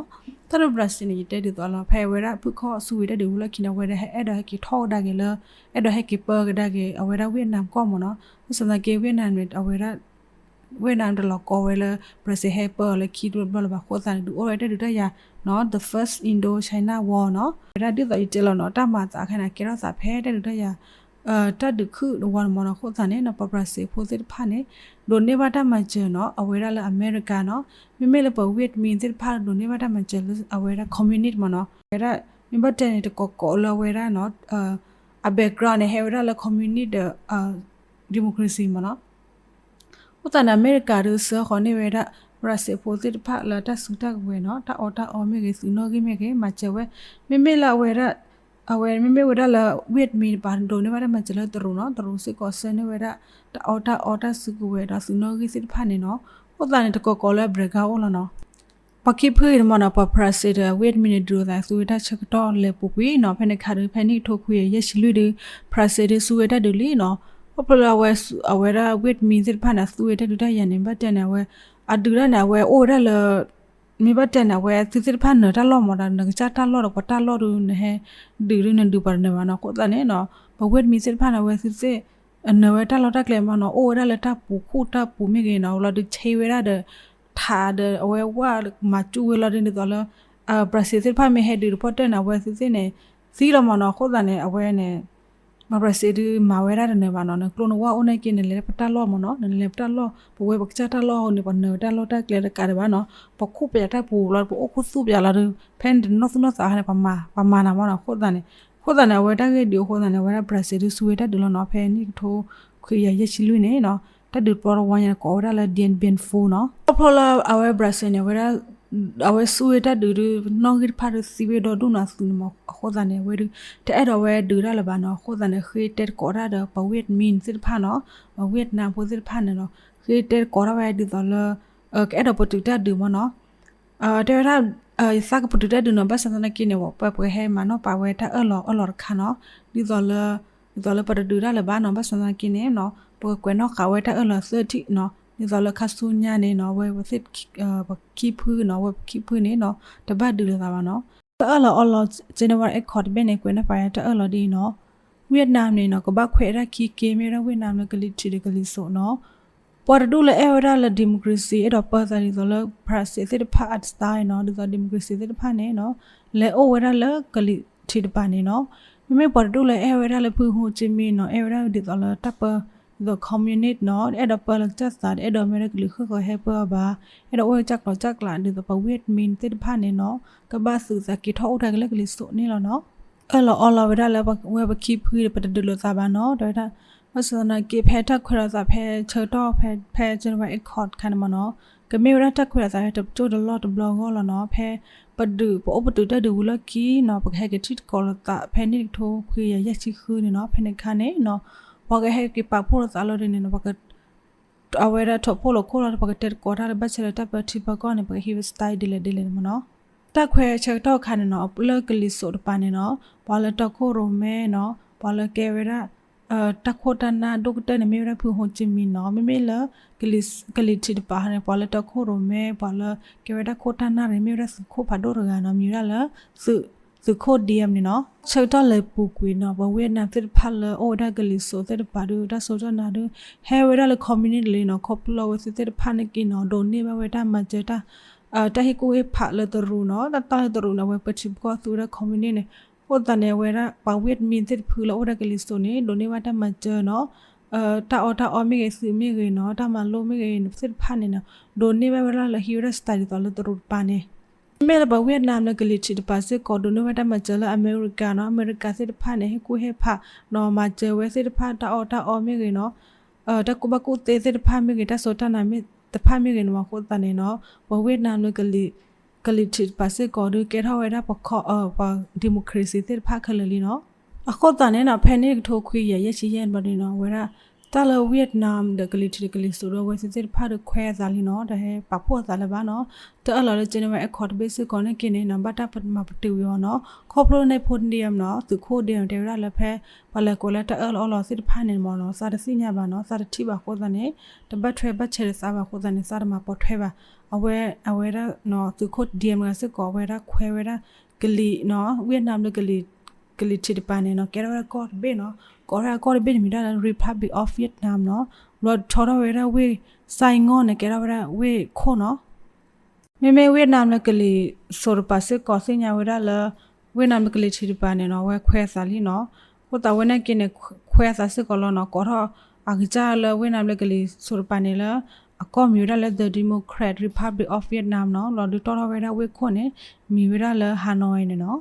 တၢ်ဒုး Brazil န့ၣ် ယတဲဒ်သိးလီၤ ဖဲအဝဲဒၣ်ဖုခီၣ်စူၢ်ဝဲတၢ်ဒုးဝံၤလီၢ်ခံန့ၣ် အဝဲဒၣ်ဟဲအဲၣ်ဒိးဟဲက့ၤထီၣ်ကဒါက့ၤလၢ အဲၣ်ဒိးဟဲက့ၤပၢကဒါက့ၤ အဝဲဒၣ် Vietnam ကီၢ်မ့ၢ်နီၤ. ဘၣ်ဆၣ်သနာ်က့ Vietnam န့ၣ် အဝဲဒၣ် Vietnam တလီၤကီဝဲလၢ Brazil ဟဲပၢအီၤလၢခံတဘျီလၢၤဘၣ်အဃိသတးန့ၣ် ဒုးအိၣ်ဝဲတၢ်ဒုးတၢ်ယၤနီၤ the First Indochina War နီၤ. ဝဲဒၣ်ဒ်သိးယတဲလီၤနီၤ တၢ်မၤသးခဲန့ၣ် ကဲထီၣ်သးဖဲတၢ်ဒုးတၢ်ယၤ တၢ်ဒုးခုၣ်တဝီန့ၣ်မ့ၢ်နီၤ. အဃိသတးန့ၣ်နီၤ ပှၤ Brazil ဖိသ့ၣ်တဖၣ်န့ၣ် ဒိးန့ၢ်ဘၣ်တၢ်မၤစၢၤနီၤ အဝဲဒၣ်လၢအမဲရကၤနီၤ. မ့မ့ၢ်လၢပှၤ Viet Minh သ့ၣ်တဖၣ် ဒိးန့ၢ်ဘၣ်တၢ်မၤစၢၤလၢအဝဲဒၣ် communist မ့ၢ်နီၤ. ဝဲဒၣ် မ့ၢ်ဘၣ်တဲန့ၣ် တကိးကိးလၢအဝဲဒၣ်နီၤ အ background န့ၣ် ဟဲဝဲဒၣ်လၢ communist ဒီး democracy မ့ၢ်နီၤ. အဃိသတးန့ၣ် အမဲရကၤဒုးစၢဃီၤန့ၢ်ဝဲဒၣ် Brazil ဖိသ့ၣ်တဖၣ်လၢတၢ်စုတၢ်ကဝဲၤနီၤ တၢ်အီၣ်တၢ်အီမ့ၢ်ဂ့ၤ သုးနီၣ်ဂံၢ်မ့ၢ်ဂ့ၤ မၤစၢၤဝဲ. မ့မ့ၢ်လၢအဝဲဒၣ် အဝဲမ့မ့ၢ်ဝဲဒၣ်လၢ Viet Minh တပၤ ဒိးန့ၢ်ဘၣ်တၢ်မၤစၢၤလၢတရူးနီၤ တရူးစ့ၢ်ကီးဆှၢန့ၢ်ဝဲဒၣ် တၢ်အီၣ်တၢ်အီတၢ်စုကဝဲၤဒီးသုးနီၣ်ဂံၢ်သ့ၣ်တဖၣ်န့ၣ်နီၤ. အဃိသတးန့ၣ် တကိးကိးလၢ background အိၣ်လီၤနီၤ. ပှၤခံဖုအံၤန့ၣ်မ့ၢ်နီၤ ပှၤ Brazil ဒီး Viet Minh န့ၣ် ဒုးလိာ်သးသူဝဲတၢ်ဆၢကတီၢ်လဲၤပူၤကွံာ်နီၤ. ဖဲန့ၣ်ခါဒုး ဖဲနံၣ်ကထိခွံကယၤယဲၢ်ဆံလွံၢ်ဒုး Brazil ဒုးသူဝဲတၢ်ဒုးလံနီၤ. ခီဖျိလၢအဝဲ အဝဲဒၣ် Viet Minh သ့ၣ်တဖၣ်န့ၣ် သူဝဲတၢ်ဒုးတၢ်ယၤန့ၣ် ဘၣ်တဲန့ၣ် အဝဲ အဒုးတၢ်န့ၣ် အဝဲအိၣ်ဝဲဒၣ်လၢ မ့ၢ်ဘၣ်တဲန့ၣ် အဝဲသုသ့ၣ်တဖၣ်နၢၤတၢ်လီၢ်မ့ၢ်ဒီး နကစၢ်တၢ်လီၢ်ဒီးပှၤတၢ်လီၢ်ဒုး နဟဲဒုးဒုး နဒုးပှၤတနၢၤဘၣ်နီၤ. အဃိသတးန့ၣ်နီၤ ပှၤ Viet Minh သ့ၣ်တဖၣ်န့ၣ် အဝဲသုသ့ၣ် အနၢၤဝဲတၢ်လီၢ်တၢ်ကျဲမ့ၢ်နီၤ အိၣ်ဝဲဒၣ်လၢတၢ်ပူၤခူၣ်တၢ်ပူၤမ့ၢ်ဂ့ၤနီၤ လီၤဒုးဆ့ဝဲဒၣ်ဒီး ထးဒီးအဝဲဝၣ်မၤကၠူၣ်ဝဲလီၤဒုး ဒ်သိးလၢ Brazil သ့ၣ်တဖၣ်မ့ၢ်ဟဲဒုးတပီၢ်တၢၢ်န့ၣ် အဝဲသုသ့ၣ်န့ၣ် သံလီၤမ့ၢ်နီၤ. အဃိသတးန့ၣ် အဝဲန့ၣ် ပှၤ Brazil ဒုးမၤဝဲဒၣ်တနၢၤဘၣ်နီၤ နကျိနဝၣ်အိၣ်န့ၣ်က့န့ၣ် လဲၤပတၢ်လီၢ်မ့ၢ်နီၤ နလဲၤပတၢ်လီၢ် ပဝဲပကစၢ်တၢ်လီၢ်အဃိန့ၣ် ပှၤနၢၤတၢ်လီၢ်တၢ်ကျဲတကးဒံးဘၣ်နီၤ ပှၤခူၣ်ပယးတၢ်ပူၤလီၤ ပှၤအိၣ်ခူသူၣ်ပယးလီၤဒုး ဖဲန့ၣ်တနီၢ်သူၣ်နီၢ်သးန့ၣ် ပှၤမၤ ပှၤမၤနၤမ့ၢ်နီၤ အဃိသတးန့ၣ် အဃိသတးန့ၣ် အဝဲတၢ်ဂ့ၢ်ဒုးအဃိသတးန့ၣ် အဝဲဒၣ် Brazil ဒုးဆူဝဲတၢ်ဒုးလီၤနီၤ ဖဲနံၣ်ကထိခွံကယၤယဲၢ်ဆံလွံၢ်န့ၣ်နီၤ တၢ်ဒုးတပီတဝီညါန့ၣ် ကိးဝဲဒၣ်လၢ Dien Bien Phu နီၤ ခီဖျိလၢအဝဲ Brazil န့ၣ် အဝဲဒၣ် အဝဲဆူဝဲတၢ်ဒုးဒုး နီၣ်ဂံၢ်တဖၣ်ဒုးသံဝဲဒီဒူၣ်နီၤ သုးန့ၣ်မ့ၢ် အဃိသတးန့ၣ် အဝဲဒုး တအဲၣ်ဒိးဝဲဒုးတၢ်လၢၤဘၣ်နီၤ အဃိသတးန့ၣ် ဃ့တဲသကိးတၢ်ဒီးပှၤ Viet Minh သ့ၣ်တဖၣ်နီၤ ပှၤ Vietnam ဖိသ့ၣ်တဖၣ်န့ၣ်နီၤ ဃ့တဲသကိးတၢ်ဝဲဒ်သိးလၢ ကအဲၣ်ဒိးပတုာ်တၢ်ဒုးမ့ၢ်နီၤ တဲဝဲဒၣ် ယသးကပတုာ်တၢ်ဒုးနီၤ ဘၣ်ဆၣ်သနာ်က့န့ၣ် ပ ပကဟဲမၤနီၣ်ပာ်ဝဲတၢ်အၢၣ်လီၤအၢၣ်လီၤတခါနီၤ ဒ်သိးလၢ ဒ်သိးလၢပတဒုးတၢ်လၢၤဘၣ်နီၤ ဘၣ်ဆၣ်သနာ်က့န့ၣ်နီၤ ပကကွဲးနီၣ်ဃာ်ဝဲတၢ်အၢၣ်လီၤသၢထံၣ်နီၤ ဒ်သိးလၢခါဆူညါန့ၣ်နီၤ အဝဲသ့ၣ် ပှၤခံဖုနီၤ အဝဲပှၤခံဖုန့ၣ်နီၤ တဘၣ်ဒုးလိာ်သးဘၣ်နီၤ. တၢ်အၢၣ်လီၤအီလီၤ Geneva Accord တဘ့ၣ်န့ၣ် ကွဲးန့ၢ်ပှၤတၢ်အၢၣ်လီၤဒ်အံၤနီၤ, Vietnam န့ၣ်နီၤ ကဘၣ်ခွဲးတၢ်ခံက့ မ့ၢ်ဝဲဒၣ် Vietnam လၢကလံၤထံးဒီးကလံၤစိးနီၤ. ပှၤတဒူၣ်လၢအဲၣ်ဝဲဒၣ်လၢ democracy အဲၣ်ဒိးပၢသးဒ်သိးလၢ Brazil သ့ၣ်တဖၣ်အ style နီၤ ဒ်သိး democracy သ့ၣ်တဖၣ်န့ၣ်နီၤ လဲၤအိၣ်ဝဲဒၣ်လၢကလံၤထံးတပၤန့ၣ်နီၤ. မ့မ့ၢ်ပှၤတဒူၣ်လၢအဲၣ်ဝဲဒၣ်လၢဖု Ho Chi Minh နီၤ အဲၣ်ဝဲဒၣ်ဒ်သိးလၢတၢ်ပၢ ဒ်သိး communist နီၤ အဲၣ်ဒိးပၢလၢကစၢ်သး အဲၣ်ဒိးမ့ၢ်ဝဲဒၣ်ကလုာ်ဃၢဃၢဟဲပၢအီၤဘၣ်, အဲၣ်ဒိးအိၣ်ဝဲကၠၢ်ကျီၤကၠၢ်ကျး ဒ်သိးပှၤ Viet Minh သ့ၣ်တဖၣ်န့ၣ်နီၤ ကဘၣ်သုးသးက့ၤထီၣ်အိၣ်တၢ်က့ၤလၢကလံၤစိးန့ၣ်လီၤနီၤ. အၢၣ်လီၤအီလီၤဝဲဒၣ်လၢပဝဲပခံဖု ပတဒုးလိာ်သးဘၣ်နီၤ တဲဝဲဒၣ်. ဘၣ်ဆၣ်သနာ်က့ ဖဲတၢ်ခွဲးလိာ်သးဖဲဆၢကတီၢ်ဖဲ ဖဲ Geneva Accord ခါန့ၣ်မ့ၢ်နီၤ ကမ့ၢ်ဝဲဒၣ်တၢ်ခွဲးလိာ်သးဖဲတကၠိၢ်တလီၢ်တဘျီဂီၢ်လီၤနီၤ. ဖဲပဒုး ပအိၣ်ပတုာ်တၢ်ဒုးဝံၤလီၢ်ခံနီၤ ပကဟဲက့ၤထံၣ်သကိးလိာ်သးဖဲန့ၣ်တကထိခွံကယၤယဲၢ်ဆံဃုန့ၣ်နီၤ. ဖဲန့ၣ်ခါန့ၣ်နီၤ ပှၤကဟဲက့ၤပာ်ဖှိၣ်လိာ်သးလီၤဒ်န့ၣ်နီၤ ပှၤက အဝဲဒၣ်ထိးဖှိၣ်လိာ်ခိၣ်လီၤ ပှၤကတဲသကိးတၢ်လၢဘၣ်ဆၣ်လၢတၢ်ပၢထံပၢကီၢ်န့ၣ် ပှၤကဟံးဝဲ style ဒ်လဲၣ်ဒ်လဲၣ်န့ၣ်မ့ၢ်နီၤ. တၢ်ခွဲးဆၢကတီၢ်အခါန့ၣ်နီၤ လၢကလံၤစိးတပၤန့ၣ်နီၤ ပှၤလၢတီခိၣ်ရိၣ်မဲနီၤ ပှၤလၢကဲဝဲဒၣ် တၢ်ခိၣ်တၢ်နၢ်ဒိၣ်ကတၢၢ်န့ၣ် မ့ၢ်ဝဲဒၣ်ဖု Ho Chi Minh နီၤ. မ့မ့ၢ်လၢ ကလံၤထံးတပၤန့ၣ် ပှၤလၢတီခိၣ်ရိၣ်မဲ ပှၤလၢကဲဝဲဒၣ်ခိၣ်တၢ်နၢ်န့ၣ် မ့ၢ်ဝဲဒၣ်သုးခိၣ်ဖးဒိၣ်တဂၤနီၤ မံၤဝဲဒၣ်လၢ သုးခိၣ် Diem န့ၣ်နီၤ. ဆၢကတီၢ်လဲၤပူၤကွံာ်နီၤ ပှၤ Vietnam သ့ၣ်တဖၣ်လၢအိၣ်ဝဲဒၣ်ကလံၤစိးသ့ၣ်တပၤဒီး တၢ်စိတၢ်နါဒီး ဟဲဝဲဒၣ်လၢ communist လံနီၤ ခီဖျိလၢအဝဲသ့ၣ်သ့ၣ်တဖၣ်န့ၣ်က့နီၤ ဒိးန့ၢ်ဘၣ်ဝဲတၢ်မၤစၢၤ တၢ်ဟ့ၣ်ကူၣ်ဟ့ၣ်ဖးလၢတရူးနီၤ တၢ်တၢ်လၢတရူးန့ၣ် အဝဲပၢထံပၢကီၢ်သူဝဲဒၣ် communist န့ၣ် အဃိသတးန့ၣ် အဝဲဒၣ်ပှၤ Viet Minh သ့ၣ်တဖုလၢအိၣ်ဝဲဒၣ်ကလံၤစိးန့ၣ် ဒိးန့ၢ်ဘၣ်တၢ်မၤစၢၤနီၤ တၢ်အီၣ်တၢ်အီမ့ၢ်ဂ့ၤ သုးမ့ၢ်ဂ့ၤနီၤ တၢ်မၤလိမ့ၢ်ဂ့ၤသ့ၣ်တဖၣ်န့ၣ်နီၤ ဒိးန့ၢ်ဘၣ်ဝဲဒၣ်လၢဟံးဝဲဒၣ် style ဒ်သိးလၢတရူးတပၤန့ၣ် မ့မ့ၢ်လၢပှၤ Vietnam လၢကလံၤထံးတပၤစ့ၢ်ကီး ဒိးန့ၢ်ဝဲတၢ်မၤစၢၤလၢအမဲရကၤနီၤ အမဲရကၤသ့ၣ်တဖၣ်န့ၣ် ဟ့ၣ်ကူၣ်ဟ့ၣ်ဖးနီၤ မၤစၢၤဝဲသ့ၣ်တဖၣ် တၢ်အီၣ်တၢ်အီမ့ၢ်ဂ့ၤနီၤ တၢ်ကူၣ်ဘၣ်ကူၣ်သ့သ့ၣ်တဖၣ်မ့ၢ်ဂ့ၤ တၢ်စိတၢ်နါမ့ၢ်တဖၣ်မ့ၢ်ဂ့ၤန့ၣ် အဃိသတးန့ၣ်နီၤ ပှၤ Vietnam လၢ ကလံၤထံးတပၤစ့ၢ်ကီးဒီး ကဲထီၣ်ဝဲဒၣ်ပှၤ ပှၤ democracy သ့ၣ်တဖၣ်ခဲလၢာ်လံနီၤ. အဃိသတးန့ၣ်နီၤ ဖဲန့ၣ်တကထိခွံကယၤယဲၢ်ဆံယဲၢ်ဘျီန့ၣ်နီၤ အဝဲဒၣ် တၢ်လၢ Vietnam ဒီးကလံၤထံးဒီးကလံၤစိးဒီး အဝဲသ့ၣ်သ့ၣ်တဖၣ်ဒီးခွဲးအသးလံနီၤ တဟဲပာ်ဖှိၣ်အသးလၢၤဘၣ်နီၤ. တၢ်အၢၣ်လီၤလၢ Geneva Accord တဘ့ၣ်စ့ၢ်ကီးန့ၣ်က့န့ၣ်နီၤ ဘၣ်တၢ်မၤပတုာ်ဝံၤအီၤနီၤ ခီဖျိန့ၣ် Ho Diem နီၤ သုးခိၣ် Diem တဲဝဲဒၣ်လၢဖဲ ပှၤလဲၤကိးလၢတၢ်အၢၣ်လီၤအီလီၤသ့ၣ်တဖၣ်န့ၣ်မ့ၢ်နီၤ သးတသ့ၣ်ညါဘၣ်နီၤ သးတထံၣ်ဘၣ်အဃိသတးန့ၣ် တဘၣ်ထွဲဘၣ်ဆဲးဒီးသးဘၣ်အဃိသတးန့ၣ် သးတမၤပိာ်ထွဲဘၣ်. အဝဲ အဝဲဒၣ် သုးခိၣ် Diem တဂၤစ့ၢ်ကီး အဝဲဒၣ်ခွဲးဝဲဒၣ် ကလံၤနီၤ Vietnam လၢ ကလံၤထံးတပၤန့ၣ်နီၤ ကဲထီၣ်ဝဲဒၣ်ကီၢ်တဘ့ၣ်နီၤ ကိးထီၣ်ဝဲကီၢ်တဘ့ၣ်န့ၣ်မံၤဒၣ်လၢ Republic of Vietnam နီၤ ဘျီဆီထီၣ်ဝဲဒၣ်ဝ့ၢ် Saigon န့ၣ် ကဲထီၣ်ဝဲဒၣ်ဝ့ၢ်ခိၣ်နီၤ မ့မ့ၢ် Vietnam လၢကလံၤစိးတပၤစ့ၢ်ကီးသ့ၣ်ညါဝဲဒၣ်လၢ Vietnam လၢကလံၤထံးတပၤန့ၣ်နီၤ အဝဲခွဲးအသးလံနီၤ အဃိသတးဝဲန့ၣ်က့န့ၣ် ခွဲးအသးစ့ၢ်ကီးလီၤနီၤ ကိးထီၣ်အကစၢ်လၢ Vietnam လၢကလံၤစိးတပၤန့ၣ်လၢ အကီၢ်မံၤဝဲဒၣ်လၢ The Democratic Republic of Vietnam နီၤ လီၤဒုးတီၢ်ထီၣ်ဝဲဒၣ်ဝ့ၢ်ခိၣ်န့ၣ် မံၤဝဲဒၣ်လၢ Hanoi န့ၣ်နီၤ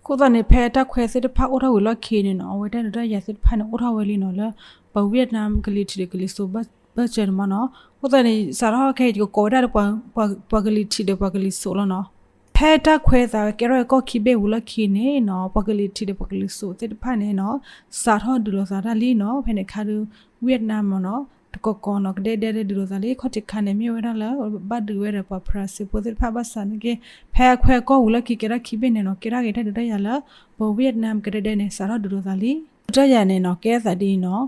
အဃိသတးန့ၣ် ဖဲတၢ်ခွဲးသ့ၣ်တဖၣ်အိၣ်ထီၣ်ဝံၤလီၢ်ခံန့ၣ်နီၤ အဝဲတၢ်ဒုးတၢ်ယၤသ့ၣ်တဖၣ်န့ၣ် အိၣ်ထီၣ်ဝဲလံနီၤ လၢပှၤ Vietnam ကလံၤထံးဒီးကလံၤစိးဘၢၣ်စၢၤန့ၣ်မ့ၢ်နီၤ အဃိသတးန့ၣ် စးထီၣ်ခဲအံၤ ယကကိးဝဲဒၣ်လၢ ပှၤကလံၤထံးဒီးပှၤကလံၤစိးလီၤနီၤ ဖဲတၢ်ခွဲးသးဝဲကဲထီၣ်ဝဲကီၢ်ခံဘ့ၣ်ဝံၤလီၢ်ခံန့ၣ်နီၤ ပှၤကလံၤထံးဒီးပှၤကလံၤစိးသ့ၣ်တဖၣ်န့ၣ်နီၤ စးထီၣ်ဒုးလိာ်သးတၢ်လံနီၤ ဖဲန့ၣ်ခါဒီး Vietnam မ့ၢ်နီၤ တကီၢ်ကီၢ်နီၤ ကဒဲဒဲဒုးလိာ်သးလံ ခီၣ်ထံးခါန့ၣ် မ့ၢ်ဝဲဒၣ်လၢ ဘၣ်ဒုးဝဲဒီးပှၤ Brazil ဖိသ့ၣ်တဖၣ်ဘၣ်ဆၣ်န့ၣ်က့ ဖဲအခွဲးကီၢ်ဝံၤလီၢ်ခံကဲထီၣ်ခံဘ့ၣ်န့ၣ်နီၤ ကဲထီၣ်က့ၤတၢ်ဒုးတၢ်ယၤလၢ ပှၤ Vietnam ကဒဲဒဲန့ၣ် စးထီၣ်ဒုးလိာ်သးလံ ဒုးတၢ်ယၤန့ၣ်နီၤ ကဲထီၣ်သးဒ်အံၤနီၤ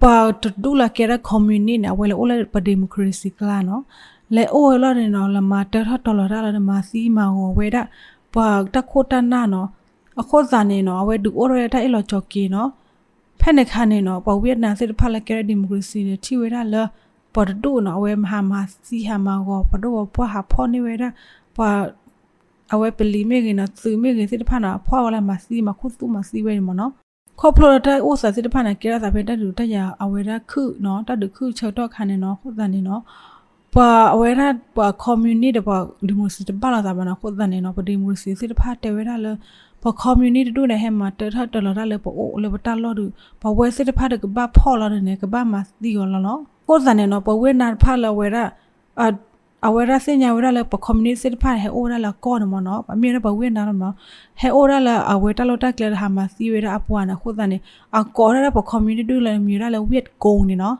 ပှၤတဒူၣ်လၢကဲထီၣ် communist န့ၣ် အဝဲလဲၤအိၣ်လၢပှၤ democracy ကျါနီၤ လဲၤအိၣ်ဝဲလီၤန့ၣ်နီၤ လဲၤမၤတၢထီၣ်တီၤလီၤတၢ်လၢ မၤသံမၤဂီၤဝဲဒၣ် ပှၤတၢ်ခိၣ်တၢ်နၢ်နီၤ အဃိသတးန့ၣ်နီၤ အဝဲဒုးအိၣ်ထီၣ်ဝဲဒၣ်တၢ်အ့ၣ်လိာ်ကၠီၤက့ၤနီၤ ဖဲန့ၣ်ခါန့ၣ်နီၤ ပှၤ Vietnam သ့ၣ်တဖၣ်လၢကဲထီၣ် democracy န့ၣ် ထံၣ်ဝဲဒၣ်လၢ ပှၤတဒူၣ်နီၤ အဝဲဟးမၤသံဟးမၤဂီၤ ပှၤဒိၣ်ပှၤပှၢ်ဟးဖီၣ်န့ၢ်ဝဲဒၣ် ပှၤ အဝဲပလံၤမ့ၢ်ဂ့ၤနီၤ သုးမ့ၢ်ဂ့ၤသ့ၣ်တဖၣ်နီၤ အဖီၣ်အဝဲလၢမၤသံမၤခူသူၣ်မၤသံဝဲန့ၣ်မ့ၢ်နီၤ ခီဖျိလၢတၢ်အိၣ်သးသ့ၣ်တဖၣ်န့ၣ် ကဲထီၣ်သးဖဲတၢ်ဒုးတၢ်ယၤအဝဲဒၣ်ခုၣ်နီၤ တၢ်ဒုးခုၣ်ဆၢကတီၢ်ခါန့ၣ်နီၤ အဃိသတးန့ၣ်နီၤ ပှၤအဝဲဒၣ်ပှၤ communist ဒီးပှၤ democracy တဘၣ်လိာ်သးဘၣ်နီၤ အဃိသတးန့ၣ်နီၤ ပှၤ democracy သ့ၣ်တဖၣ်တဲဝဲဒၣ်လၢ ပှၤ communist တဒူၣ်န့ၣ် ဟဲမၤတၢထီၣ်တီၤလီၤတၢ်လၢပအိၣ်လၢပတၢ်လီၢ်ဒီး ပှၤဝဲသ့ၣ်တဖၣ်ဒီးကဘၣ်ဖီၣ်လီၤန့ၣ် ကဘၣ်မၤသံအီၤလီၤနီၤ အဃိသတးန့ၣ်နီၤ ပှၤ Vietnam တဖၣ်လၢအဝဲဒၣ် အဝဲဒၣ်သ့ၣ်ညါဝဲဒၣ်လၢပှၤ communist သ့ၣ်တဖၣ်န့ၣ် ဟဲအိၣ်ဝဲဒၣ်လၢအကီၢ်န့ၣ်မ့ၢ်နီၤ ပမ့ၢ်ဝဲဒၣ်ပှၤ Vietnam လီၤမ့ၢ်နီၤ ဟဲအိၣ်ဒၣ်လၢအဝဲတၢ်လီၢ်တၢ်ကျဲဒီးဟးမၤသံဝဲဒၣ်အပှၤန့ၣ် အဃိသတးန့ၣ် အကိးဒၣ်ဒၣ်ပှၤ communist ဒူၣ်လၢမံၤဝဲဒၣ်လၢ Viet Cong န့ၣ်နီၤ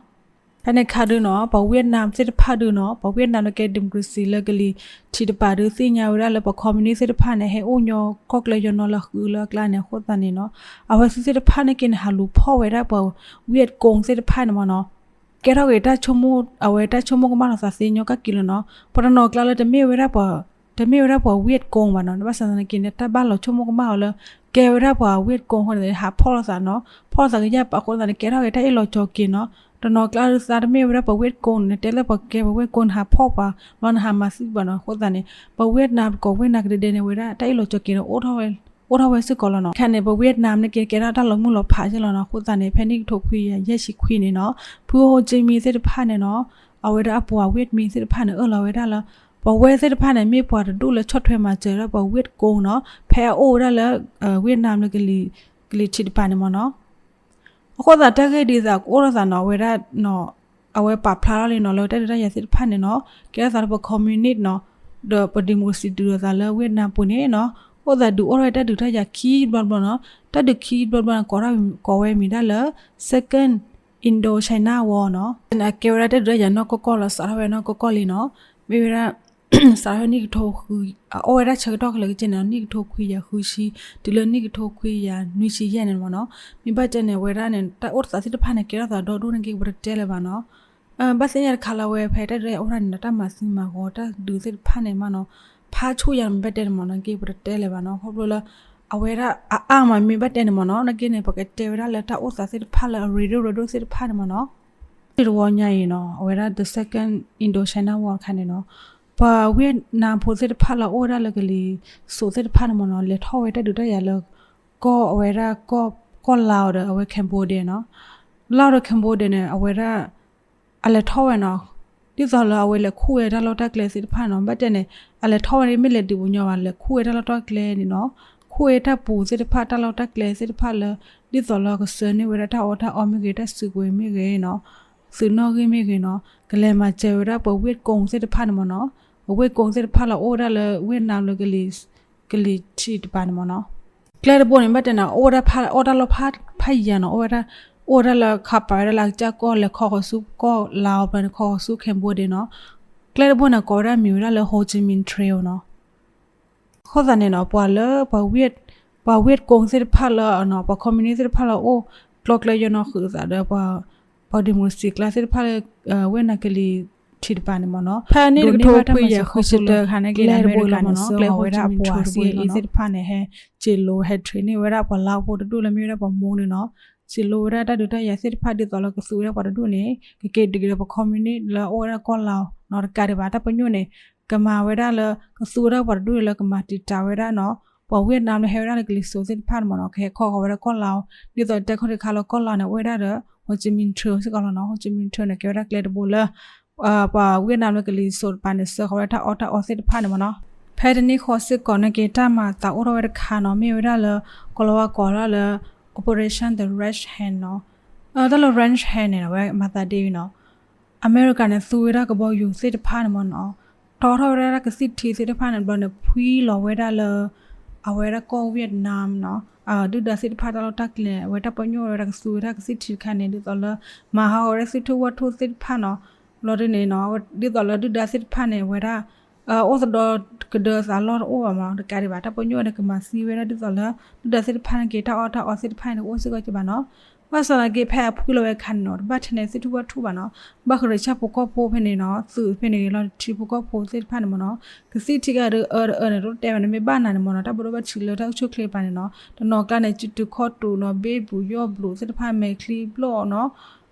ဖဲန့ၣ်ခါဒုးနီၤ ပှၤ Vietnam သ့ၣ်တဖၣ်ဒုးနီၤ ပှၤ Vietnam လၢကဲ democracy လၢကလံၤထံးတပၤဒုး သ့ၣ်ညါဝဲဒၣ်လၢပှၤ communist သ့ၣ်တဖၣ်န့ၣ် ဟဲအိၣ်ညီကီၢ်ကျဲညီနီၤလၢဃုာ်လၢအကျါန့ၣ် အဃိသတးန့ၣ်နီၤ အဝဲသ့ၣ်သ့ၣ်တဖၣ်န့ၣ်က့န့ၣ် ဟးလူၤဖီၣ်ဝဲဒၣ်ပှၤ Viet Cong သ့ၣ်တဖၣ်န့ၣ်မ့ၢ်နီၤ က ကဲထီၣ်က့ၤတၢ်ဆိကမိၣ် အဝဲတၢ်ဆိကမိၣ်ကမၣ်လီၤသးသ့ညီကၢ်က့ၤလီၤနီၤ. ပှၤတနီၤကျါလၢတမ့ၢ်ဝဲဒၣ်ပှၤ တမ့ၢ်ဝဲဒၣ်ပှၤဝ့ၢ်ကိၣ်ဘၣ်နီၤ. ဘၣ်ဆၣ်သနာ်က့န့ၣ် တၢ်ဘၣ်လီၤဆိကမိၣ်ကမၣ်အီၤလၢ ကဲဝဲဒၣ်ပှၤဝ့ၢ်ကိၣ်အဃိန့ၣ် ဟးဖီၣ်လိာ်သးနီၤ. ဖီၣ်လိာ်သးကယၢ်ပာ်အဃိသတးန့ၣ် ကဲထီၣ်က့ၤတၢ်အ့ၣ်လိာ်ဆိးက့နီၤ. တနီၤကျါသးတမ့ၢ်ဝဲဒၣ်ပှၤဝ့ၢ်ကိၣ်န့ၣ် နတဲလၢပှၤကဲပှၤဝ့ၢ်ကိၣ်န့ၣ် ဟးဖီၣ်ပှၤလီၤ နဟးမၤသံပှၤနီၤ. အဃိသတးန့ၣ် ပှၤဝ့ၢ်နမ်တကိးဝ့ၢ်နၤကဒဲဒဲန့ၣ် ဝဲဒၣ်တၢ်အ့ၣ်လိာ်ဆိးက့န့ၣ် အိၣ်ထီၣ်ဝဲစ့ၢ်ကီးလီၤနီၤ. ခဲန့ၣ် ပှၤဝ့ၢ်နမ်န့ၣ်က့ ကဲထီၣ်တၢ်လီၤမုၢ်လီၤဖးက့လီၤနီၤ. အဃိသတးန့ၣ် ဖဲနံၣ်ကထိခွံကယၤယဲၢ်ဆံခွံန့ၣ်နီၤ ဖုဟိၣ်ကၠ့မံသ့ၣ်တဖၣ်န့ၣ်နီၤ အဝဲဒၣ်အပှၤဝ့ၢ်မံသ့ၣ်တဖၣ်န့ၣ် အၢၣ်လီၤဝဲဒၣ်လၢ ပှၤဝ့ၢ်သ့ၣ်တဖၣ်န့ၣ် မ့ၢ်ပှၤတဒူၣ်လၢဆီၣ်ထွဲမၤစၢၤဒီးပှၤဝ့ၢ်ကိၣ်နီၤ ဖဲအအိၣ်ဝဲဒၣ်လၢ ဝ့ၢ်နမ်လၢ ကလံၤထံးတပၤန့ၣ်မ့ၢ်နီၤ. အဃိသတးတၢ်ဂ့ၢ်ဒ်သိးကအိၣ်ထီၣ်သးနီၤ အဝဲဒၣ် အဝဲပာ်ဖျါထီၣ်လံနီၤ လၢတၢ်ဒုးတၢ်ယၤသ့ၣ်တဖၣ်န့ၣ်နီၤ ကဲထီၣ်သးဒီးပှၤ communist နီၤ ဒီးပှၤ democracy ဒုးလိာ်သးလၢဝ့ၢ်နမ်ပူၤန့ၣ်နီၤ အိၣ်သးဒုးအိၣ်ထီၣ်ဝဲတၢ်ဒုးတၢ်ယၤခံဘျီတဘျီနီၤ. တၢ်ဒုးခံဘျီတဘျီန့ၣ် ကိးဝဲမံၤဒၣ်လၢ Second Indochina War နီၤ. ကဲဝဲဒၣ်တၢ်ဒုးတၢ်ယၤနီၢ်ကီၢ်ကီၢ်လီၤ စးထီၣ်ဝဲနီၢ်ကီၢ်ကီၢ်လံနီၤ. မ့ၢ်ဝဲဒၣ် စးထီၣ်ဝဲနံၣ်ကထိခွံ အအိၣ်ဝဲဒၣ်ဆၢကတီၢ်ခဲလၢာ်ခဲဆ့န့ၣ် နံၣ်ကထိခွံကယၤဃုဆံ တုၤလၢနံၣ်ကထိခွံကယၤနွံဆံယဲၢ်န့ၣ်မ့ၢ်နီၤ. မ့ၢ်ဘၣ်တဲန့ၣ် အဝဲဒၣ်န့ၣ် တၢ်အိၣ်သးသ့ၣ်တဖၣ်န့ၣ် ကဲထီၣ်သးဒီဒူၣ်န့ၣ်က့ ပတတဲလၢၤဘၣ်နီၤ. ဘၣ်သ့ၣ်ညါတခါလၢအဝဲဖဲတၢ်ဒုးတၢ်ယၤအိၣ်ထီၣ်န့ၣ်နီၤ တၢ်မၤသံမၤဂီၤတၢ်ဒုးသ့ၣ်တဖၣ်န့ၣ်မ့ၢ်နီၤ ဖးဆူၣ်ယၤန့ၣ် မ့ၢ်ဘၣ်တဲန့ၣ်မ့ၢ်နီၤ က့ ပတတဲလၢၤဘၣ်နီၤ. ခီဖျိလၢ အဝဲဒၣ်အအါမးမ့ၢ်ဘၣ်တဲန့ၣ်မ့ၢ်နီၤ နက့န့ၣ် ပကတဲဝဲဒၣ်လၢတၢ်အိၣ်သးသ့ၣ်တဖၣ်လၢအရ့ဒိၣ်ရ့ဒိၣ်သ့ၣ်တဖၣ်န့ၣ်မ့ၢ်နီၤ တဝီညါအံၤနီၤ အဝဲဒၣ် the second Indochina war တခါန့ၣ်နီၤ ပှၤဝ့ၢ်နမ်ဖိသ့ၣ်တဖၣ်လၢအအိၣ်ဝဲဒၣ်လၢကလံၤစိးသ့ၣ်တဖၣ်န့ၣ်မ့ၢ်နီၤ လဲၤထီၣ်ဝဲတၢ်ဒုးတၢ်ယၤလၢ ကီၢ်အဝဲဒၣ် ကီၢ်လၤဒီးအဝဲ Cambodia နီၤ. လၤဒီး Cambodia န့ၣ် အဝဲဒၣ် အလဲၤထီၣ်ဝဲနီၤ ဒ်သိးလၢအဝဲလဲၤခူၣ်ဝဲတၢ်လီၢ်တၢ်ကျဲသ့ၣ်တဖၣ်နီၤ ဘၣ်တဲန့ၣ် အလဲၤထီၣ်ဝဲန့ၣ် မ့ၢ်လဲၤဒုးပူၤညီဘၣ် လဲၤခူၣ်ဝဲတၢ်လီၢ်တၢ်ကျဲန့ၣ်နီၤ ခူၣ်ဝဲတၢ်ပူၤသ့ၣ်တဖၣ် တၢ်လီၢ်တၢ်ကျဲသ့ၣ်တဖၣ်လၢ ဒ်သိးလၢကဆှၢန့ၢ်ဝဲဒၣ်တၢ်အီၣ်တၢ်အီမ့ၢ်ဂ့ၤ တၢ်စုကဝဲၤမ့ၢ်ဂ့ၤနီၤ သုးနီၣ်ဂံၢ်မ့ၢ်ဂ့ၤနီၤ ကလဲၤမၤစၢၤဝဲဒၣ်ပှၤဝ့ၢ်ကိၣ်သ့ၣ်တဖၣ်န့ၣ်မ့ၢ်နီၤ ပှၤဝ့ၢ်ကိၣ်သ့ၣ်တဖၣ်လၢအအိၣ်ဝဲဒၣ်လၢဝ့ၢ်နမ်လၢ ကလံၤထံးတပၤန့ၣ်မ့ၢ်နီၤ ကျဲတဘိန့ၣ် ဘၣ်တဲန့ၣ် အိၣ်ဝဲဒၣ်ဖး အိၣ်တၢ်လီၢ်ဖးယံၤနီၤ အိၣ်ဝဲဒၣ် အိၣ်ဝဲဒၣ်လၢခးပာ်ဝဲဒၣ်လၢအကစၢ်ကီၢ်လဲၤခီဃီၤဆူကီၢ်လၤအီၤဖျၢၣ်န့ၣ် ခီဃီၤဆူ Cambodia နီၤ ကျဲတဘိန့ၣ် ကိးဝဲဒၣ်မံၤဝဲဒၣ်လၢ Ho Chi Minh Trail နီၤ အဃိသတးန့ၣ်နီၤ ပှၤလၢ ပှၤဝ့ၢ်ကိၣ်သ့ၣ်တဖၣ်လၢ ပှၤ communist သ့ၣ်တဖၣ်လၢအအိၣ် ကျီကျဲယနီၤဃုာ်သးဒီး ပှၤ democracy ကျါသ့ၣ်တဖၣ်လၢ ဝ့ၢ်နၤကလံၤထံးတပၤန့ၣ်မ့ၢ်နီၤ ဖဲနံၣ်တကထိခွံကယၤဃုဆံတၢခါန့ၣ်က့ အမဲရကၤန့ၣ် ဆှၢအီၤဝဲဒၣ်အပှၤစ့အံၤသ့ၣ်တဖၣ်န့ၣ် ဟဲစ့လိာ် ဟဲ train န့ၢ်ဝဲဒၣ် ပှၤလါဖိတဒူၣ်လၢမ့ၢ်ဝဲဒၣ်ပှၤမူန့ၣ်နီၤ စ့လိာ်ဝဲဒၣ်တၢ်ဒုးတၢ်ယၤသ့ၣ်တဖၣ်ဒ်သိးလၢကသူဝဲဒၣ်ပှၤတဒူၣ်န့ၣ် ကက့ၤဒုးက့ၤဒီးပှၤ communist လၢအအိၣ်ဝဲဒၣ်ကီၢ်လၤအီၤနီၤ တကးဒံးဘၣ် တၢ်ပညိၣ်န့ၣ် ကမၤဝဲဒၣ်လၢ ကသူဝဲဒၣ်ပှၤတဒူၣ်န့ၣ်လၢကမၤတံာ်တာ်ဝဲဒၣ်နီၤ ပှၤဝ့ၢ်နမ်လၢဟဲဝဲဒၣ်လၢကလံၤစိးသ့ၣ်တဖၣ်န့ၣ်မ့ၢ်နီၤ ကဟဲခီဃီၤဝဲဒၣ်ကီၢ်လၤအီၤ ဒ်သိးတဲခီတခါလၢကီၢ်လၤအီၤန့ၣ် အိၣ်ဝဲဒၣ်ဒီး Ho Chi Minh Trail စ့ၢ်ကီးလီၤနီၤ Ho Chi Minh Trail န့ၣ် ကဲဝဲဒၣ်ကျဲတဘိလၢ ပှၤဝ့ၢ်နမ်လၢကလံၤစိးတပၤန့ၣ် ဆှၢဃီၤဝဲဒၣ်တၢ်အီၣ်တၢ်အီသ့ၣ်တဖၣ်န့ၣ်မ့ၢ်နီၤ ဖဲတနံၣ်ဃီစ့ၢ်ကီးန့ၣ်က့ တၢ်မၤသးအိၣ်ထီၣ်ဝဲတခါနီၤ မ့ၢ်ဝဲဒၣ်လၢ ကိၤလၤဝါကိးဒၣ်လၢ Operation the Red Hand နီၤ တၢ်လၢ Red Hand န့ၣ် အဝဲမၤသးဒ်အံၤနီၤ အမဲရကၤန့ၣ် သူဝဲဒၣ်ကဘီယူၤသ့ၣ်တဖၣ်န့ၣ်မ့ၢ်နီၤ တီထီၣ်ဝဲဒၣ်ကသံၣ်ထံသ့ၣ်တဖၣ်န့ၣ် ဘျီန့ၣ် ဖှံလီၤဝဲဒၣ်လၢ အဝဲဒၣ်ကီၢ် Vietnam နီၤ ဒုၣ်ဒါသ့ၣ်တဖၣ်တၢ်လီၢ်တၢ်ကျဲ အဝဲတၢ်ပညိၣ်ဝဲဒၣ်ကသူဝဲဒၣ်ကသံၣ်ထံတခါန့ၣ် ဒ်သိးလၢ မၤဟးဂီၤဝဲဒၣ်သုးထူၣ်ဝၣ်ထူၣ်သ့ၣ်တဖၣ်နီၤ ဘျီဒ်န့ၣ်နီၤ ဒ်သိးလၢဒုၣ်ဒါသ့ၣ်တဖၣ်န့ၣ် အဝဲဒၣ် အိၣ်သဒီကဒၢသးလီၢ်တအိၣ်ဘၣ်မ့ၢ်နီၤ တကးဒံးဘၣ် တၢ်ပညိၣ်ဝဲန့ၣ် ကမၤသံဝဲဒၣ်ဒ်သိးလၢ ဒုၣ်ဒါသ့ၣ်တဖၣ်န့ၣ်က့ တၢ်အီၣ်တၢ်အီသ့ၣ်တဖၣ်န့ၣ် တအိၣ်စ့ၢ်ကီးက့ဘၣ်နီၤ ဘၣ်ဆၣ်သနာ်က့ ဖဲအဖှံလီၤဝဲအခါန့ၣ်နီၤ တဘၣ်ထဲန့ၣ်သုးထူၣ်ဝၣ်ထူၣ်ဘၣ်နီၤ ဘၣ်ဃးဒီးဆၣ်ဖိကီၢ်ဖိဖဲန့ၣ်နီၤ သုးဖဲန့ၣ်ဂ့ၤ လီၤတထံဖိကီၢ်ဖိသ့ၣ်တဖၣ်န့ၣ်မ့ၢ်နီၤ ကသံၣ်ထံကဒီးအၢတအၢန့ၣ် တအိၣ်တဲဘၣ်န့ၣ် မ့ၢ်ဘၣ်နၤန့ၣ်မ့ၢ်နီၤ တၢ်ဘၣ်ဒိဘၣ်ထံးလၢတၢ်အိၣ်ဆူၣ်အိၣ်ချ့တပၤန့ၣ်နီၤ တနီၤကျါန့ၣ် စုတုၤခီၣ်တုၤနီၤ ဘ့ၣ်ဘျူးယီၢ်ဘျူးသ့ၣ်တဖၣ် မဲာ်ချံဘျီၣ်နီၤ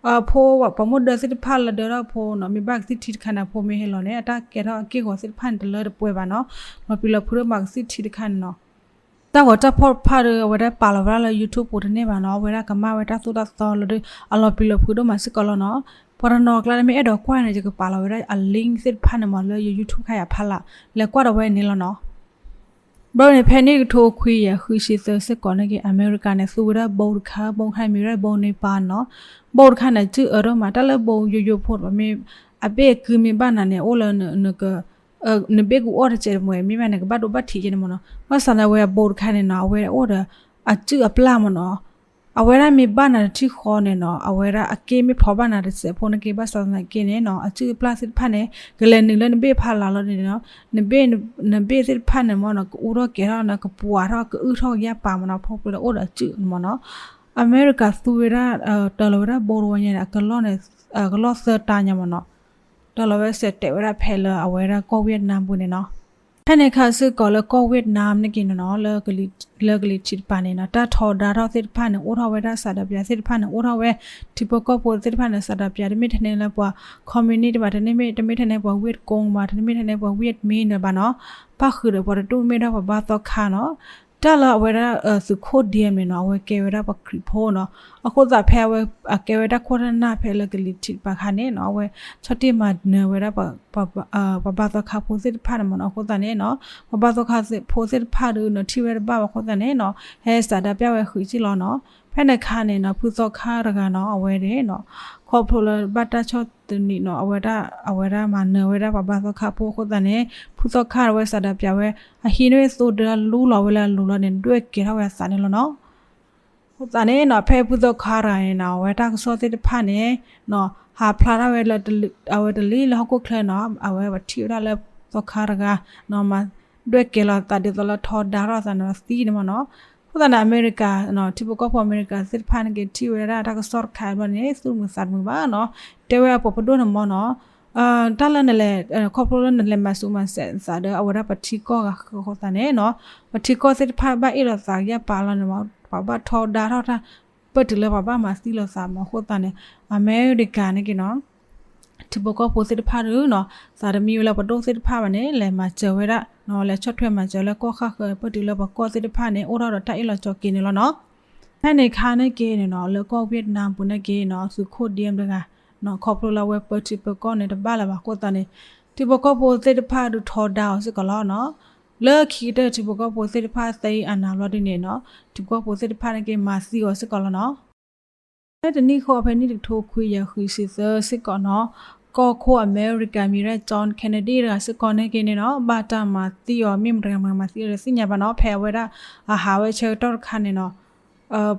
အဖိ ပှၤမူဒါသ့ၣ်တဖၣ်လၢဒၢထီၣ်အဖိနီၤ မ့ၢ်ဘၣ်ကသံၣ်ထံတခါန့ၣ် အဖိမ့ၢ်ဟဲလီၤန့ၣ် အတၢ်ကဲထီၣ်အက့ၢ်အဂီၤသ့ၣ်တဖၣ်န့ၣ် တလၢတပှဲၤဘၣ်နီၤ လီၤပျံၤလီၤဖုးဒိၣ်မးကသံၣ်ထံတခါန့ၣ်နီၤ တၢ်ဂီၤတၢ်ဖီၣ်တဖၣ်ဒီး အဝဲဒၣ်ပာ်လီၤဝဲဒၣ်လၢ YouTube ပူၤတန့ၢ်ဘၣ်နီၤ အဝဲဒၣ်ကမၣ်ဝဲတၢ်သိၣ်တၢ်သီလီၤဒီး အလီၤပျံၤလီၤဖုးဒိၣ်မးစ့ၢ်ကီးလီၤနီၤ ပှၤတနီၤကျါမ့ၢ်အဲၣ်ဒိးကွၢ်န့ၣ် ယကပာ်လီၤဝဲဒၣ်အ link သ့ၣ်တဖၣ်န့ၣ်မ့ၢ် လၢယ YouTube ခါယၤဖးလၢ် လဲၤကွၢ်ဒီးဝဲန့ၣ်လီၤနီၤ ဘျီန့ၣ် ဖဲနံၣ်ကထိခွံကယၤဃုဆံသၢစ့ၢ်ကီးန့ၣ်က့ အမဲရကၤန့ၣ် သူဝဲဒၣ်ဘိတခါ ဘိတခါန့ၣ်မ့ၢ်ဝဲဒၣ်ဘိန့ၣ်ပၤနီၤ ဘိတခါန့ၣ် အစုၣ်အၢဒိၣ်မး တၢ်လၢဘိယိယိဖိတမ့ၢ် အဘ့ၣ်အကုမ့ၢ်ဘၣ်နၤန့ၣ် အိၣ်လၢ နဘ့ၣ်ကူအီၣ်တစဲးတမှဲၤ မ့ၢ်ဘၣ်န့ၣ် ကဘၣ်ဒိဘၣ်ထံးကဲန့ၣ်မ့ၢ်နီၤ ဘၣ်ဆၣ်န့ၣ် အဝဲအဘိတခါန့ၣ်နီၤ အဝဲအိၣ်ဒီး အစုၣ်အပျၢ်မ့ၢ်နီၤ အဝဲဒၣ်မ့ၢ်ဘၣ်နၤတထံၣ်ဃီန့ၣ်နီၤ အဝဲဒၣ်အက့ၢ်မ့ၢ်ဖျိးဘၣ်နၤတစဲးဖိန့ၣ်က့ ဘၣ်ဆၣ်သနာ်က့န့ၣ်နီၤ အစုၣ်အပျၢ်သ့ၣ်တဖၣ်န့ၣ် ကလဲၤနုာ်လၢနဘ့ၣ်ဖးလၢ်လီၤန့ၣ်နီၤ နဘ့ၣ်သ့ၣ်တဖၣ်န့ၣ်မ့ၢ်နီၤ ကအူထီၣ်ကဲၤထီၣ်နီၤ ကပှၤထီၣ် ကအုၣ်ထီၣ်ကယၢ်ပၤမ့ၢ်နီၤ ဖိပှဲၤဒီးအိၣ်ဒီးအစုၣ်န့ၣ်မ့ၢ်နီၤ အမဲရကၤသူဝဲဒၣ် တၢၤလီၤဝဲဒၣ်ဘိတဝီညါန့ၣ် အကလီၢ်န့ၣ် ကလီၢ်သၢတၢ်ညါမ့ၢ်နီၤ, တၢ်လီၤဝဲစဲးတဲာ်ဝဲဒၣ်ဖဲလၢအဝဲဒၣ်ကီၢ်ဝ့ၣ်နၢမ်ပူၤန့ၣ်နီၤ. ဖဲန့ၣ်အခါစ့ၢ်ကီးလၢကီၢ်ဝ့ၣ်နၢမ်န့ၣ်က့ၤန့ၣ်နီၤ လၢကလံၤထံးတပၤန့ၣ်နီၤ တၢ်ထီဒါထီၣ်သ့ၣ်တဖၣ်န့ၣ် အိၣ်ထီၣ်ဝဲဒၣ် ဆန္ဒပြ သ့ၣ်တဖၣ်န့ၣ် အိၣ်ထီၣ်ဝဲ ထံဖိကီၢ်ဖိသ့ၣ်တဖၣ်န့ၣ် ဆန္ဒပြ တမ့ၢ်ထဲန့ၣ်လၢပှၤ communist ဘၣ်, တမ့ၢ်ထဲန့ၣ်ပှၤဝ့ၢ်ကိၣ်ဘၣ်, တမ့ၢ်ထဲန့ၣ်ပှၤဝ့ၢ်မံၤန့ၣ်ဘၣ်နီၤ, ပၣ်ဃုာ်ဒီးပှၤတဒူၣ်မ့ၢ်ဒၣ်ပှၤဘၣ်သီခါနီၤ. တၢ်လၢအဝဲဒၣ်သုးခိၣ်ဒံန့ၣ်နီၤ အဝဲကဲဝဲဒၣ်ပှၤခရံာ်ဖိနီၤ, အဃိသတးဖဲအဝဲ အကဲဝဲတၢ်ခိၣ်တၢ်နၢ်ဖဲလၢကလံၤထံးတပၤခါန့ၣ်နီၤ အဝဲဆီၣ်တံၢ်မၤနၢၤဝဲဒၣ် ပှၤဘၣ်သီခါဖိသ့ၣ်တဖၣ်န့ၣ်မ့ၢ်နီၤ. အဃိသတးန့ၣ်နီၤ ပှၤဘၣ်သီခါဖိသ့ၣ်တဖၣ်ဒုးနီၤ ထံၣ်ဝဲတဘၣ်ဘၣ်အဃိသတးန့ၣ်နီၤ ဟဲစးဒၣ်ပျၢ်ဝဲဃုာ်က့ၢ်လီၤနီၤ. ဖဲန့ၣ်အခါန့ၣ်နီၤ ဖုသီခါတဂၤနီၤ အဝဲန့ၣ်နီၤ ခီဖျိလၢဘၣ်တၢ်ဆီၣ်သနံးနီၤ အဝဲဒၣ် အဝဲဒၣ်မၤနၢၤဝဲဒၣ်ပှၤဘၣ်သီခါဖိအဃိသတးန့ၣ် ဖုသီခါအဝဲစးဒၣ်ပျၢ်ဝဲ အဟံးန့ၢ်ဝဲသိဒၢလူလီၤဝဲလၢအလိၤလီၤန့ၣ် ဒွဲၣ်ကဲထီၣ်ဝဲအသးန့ၣ်လီၤနီၤ. အဃိသတးန့ၣ်နီၤ ဖဲဖုသီခါတဂၤန့ၣ်နီၤ အဝဲတၢ်ကစီၣ်သ့ၣ်တဖၣ်န့ၣ် ဟးဖျါထီၣ်ဝဲလၢ အဝဲတလံၤလၢဟီၣ်ခိၣ်ချၢနီၤ အဝဲပထံၣ်ဝဲဒၣ်လၢသီခါတဂၤနီၤ မၤဒွဲၣ်ကဲလီၤသးဒ်သိးလၢထီဒါထီၣ်သးန့ၣ်သံန့ၣ်မ့ၢ်နီၤ. အဃိသတးန့ၣ် အမဲရကၤ ထံဖိကီၢ်ဖိအမဲရကၤသ့ၣ်တဖၣ်န့ၣ်က့ၤထံၣ်ဝဲဒၣ်တၢ်ကစီၣ်တခါဘျီန့ၣ် သူၣ်တမုာ်သးတမုာ်ဘၣ်နီၤ တဲဝဲအပှၤပဒိၣ်န့ၣ်မ့ၢ်နီၤ တၢ်လၢနလဲၤ ခီဖျိလၢနလဲၤမၤစူးမၤစဲးသးဒီး အဝဲဒၣ်ပထံကီၢ်ဂၤဃၢၤအဃိသတးန့ၣ်နီၤ ပထံကီၢ်သ့ၣ်တဖၣ်ဘၣ်အ့ၣ်လိာ်သးယၢ်ပာ်လီၤန့ၣ်မ့ၢ် ပှၤဘၣ်ထီဒါထီၣ်တၢ် ပၢၢ်တုၤလၢပှၤဘၣ်မၤသံလိာ်သးမ့ၢ်အဃိသတးန့ၣ် အမဲရကၤန့ၣ်က့ၤနီၤ ထံဖိကီၢ်ဖိသ့ၣ်တဖၣ်ဒုးနီၤ သးတမံဝဲလၢပဒိၣ်သ့ၣ်တဖၣ်ဘၣ်န့ၣ် လဲၤမၤစၢၤဝဲဒၣ်နီၤ လဲၤဆီၣ်ထွဲမၤစၢၤလၢကီၢ်ဃၢ်ဃၢၤ ပၢၢ်တုၤလၢပှၤကီၢ်သ့ၣ်တဖၣ်န့ၣ် အိၣ်ထီၣ်ဒီးတၢ်အ့ၣ်လိာ်ဆိးက့န့ၣ်လီၤနီၤ. ဖဲန့ၣ်အခါန့ၣ်က့ၤန့ၣ်နီၤ လၢကီၢ်ဝ့ၣ်နၢမ်ပူၤန့ၣ်က့ၤနီၤ သုးခိၣ်ဒံတဂၤနီၤ ခီဖျိလၢအဝဲပၢထံပၢကီၢ်န့ၣ်တဘၣ်လၢၤဘၣ်အဃိသတးန့ၣ် ထံဖိကီၢ်ဖိသ့ၣ်တဖၣ်ဒုးထီဒါအီၤစ့ၢ်ကီးလီၤနီၤ. လၢခံကတၢၢ်ထံဖိကီၢ်ဖိသ့ၣ်တဖၣ်သံအနၤဘျီဒ်န့ၣ်နီၤ ထံဖိကီၢ်ဖိသ့ၣ်တဖၣ်န့ၣ်က့ၤမၤသံအီၤစ့ၢ်ကီးလီၤနီၤ. ဖဲတနံၣ်ဃီဖဲနံၣ်တကထိခွံကယၤဃုဆံသၢစ့ၢ်ကီးနီၤ ကီၢ်ခိၣ်အမဲရကၤမံၤဒၣ် John Kennedy တဂၤစ့ၢ်ကီးန့ၣ်က့ၤန့ၣ်နီၤ ဘၣ်တၢ်မၤသံအီၤ မ့ၢ်မတၤဂၤမၤသံအီၤဒီးသ့ၣ်ညါဘၣ်နီၤ ဖဲအဝဲဒၣ် အဟးဝဲဆၢကတီၢ်တခါန့ၣ်နီၤ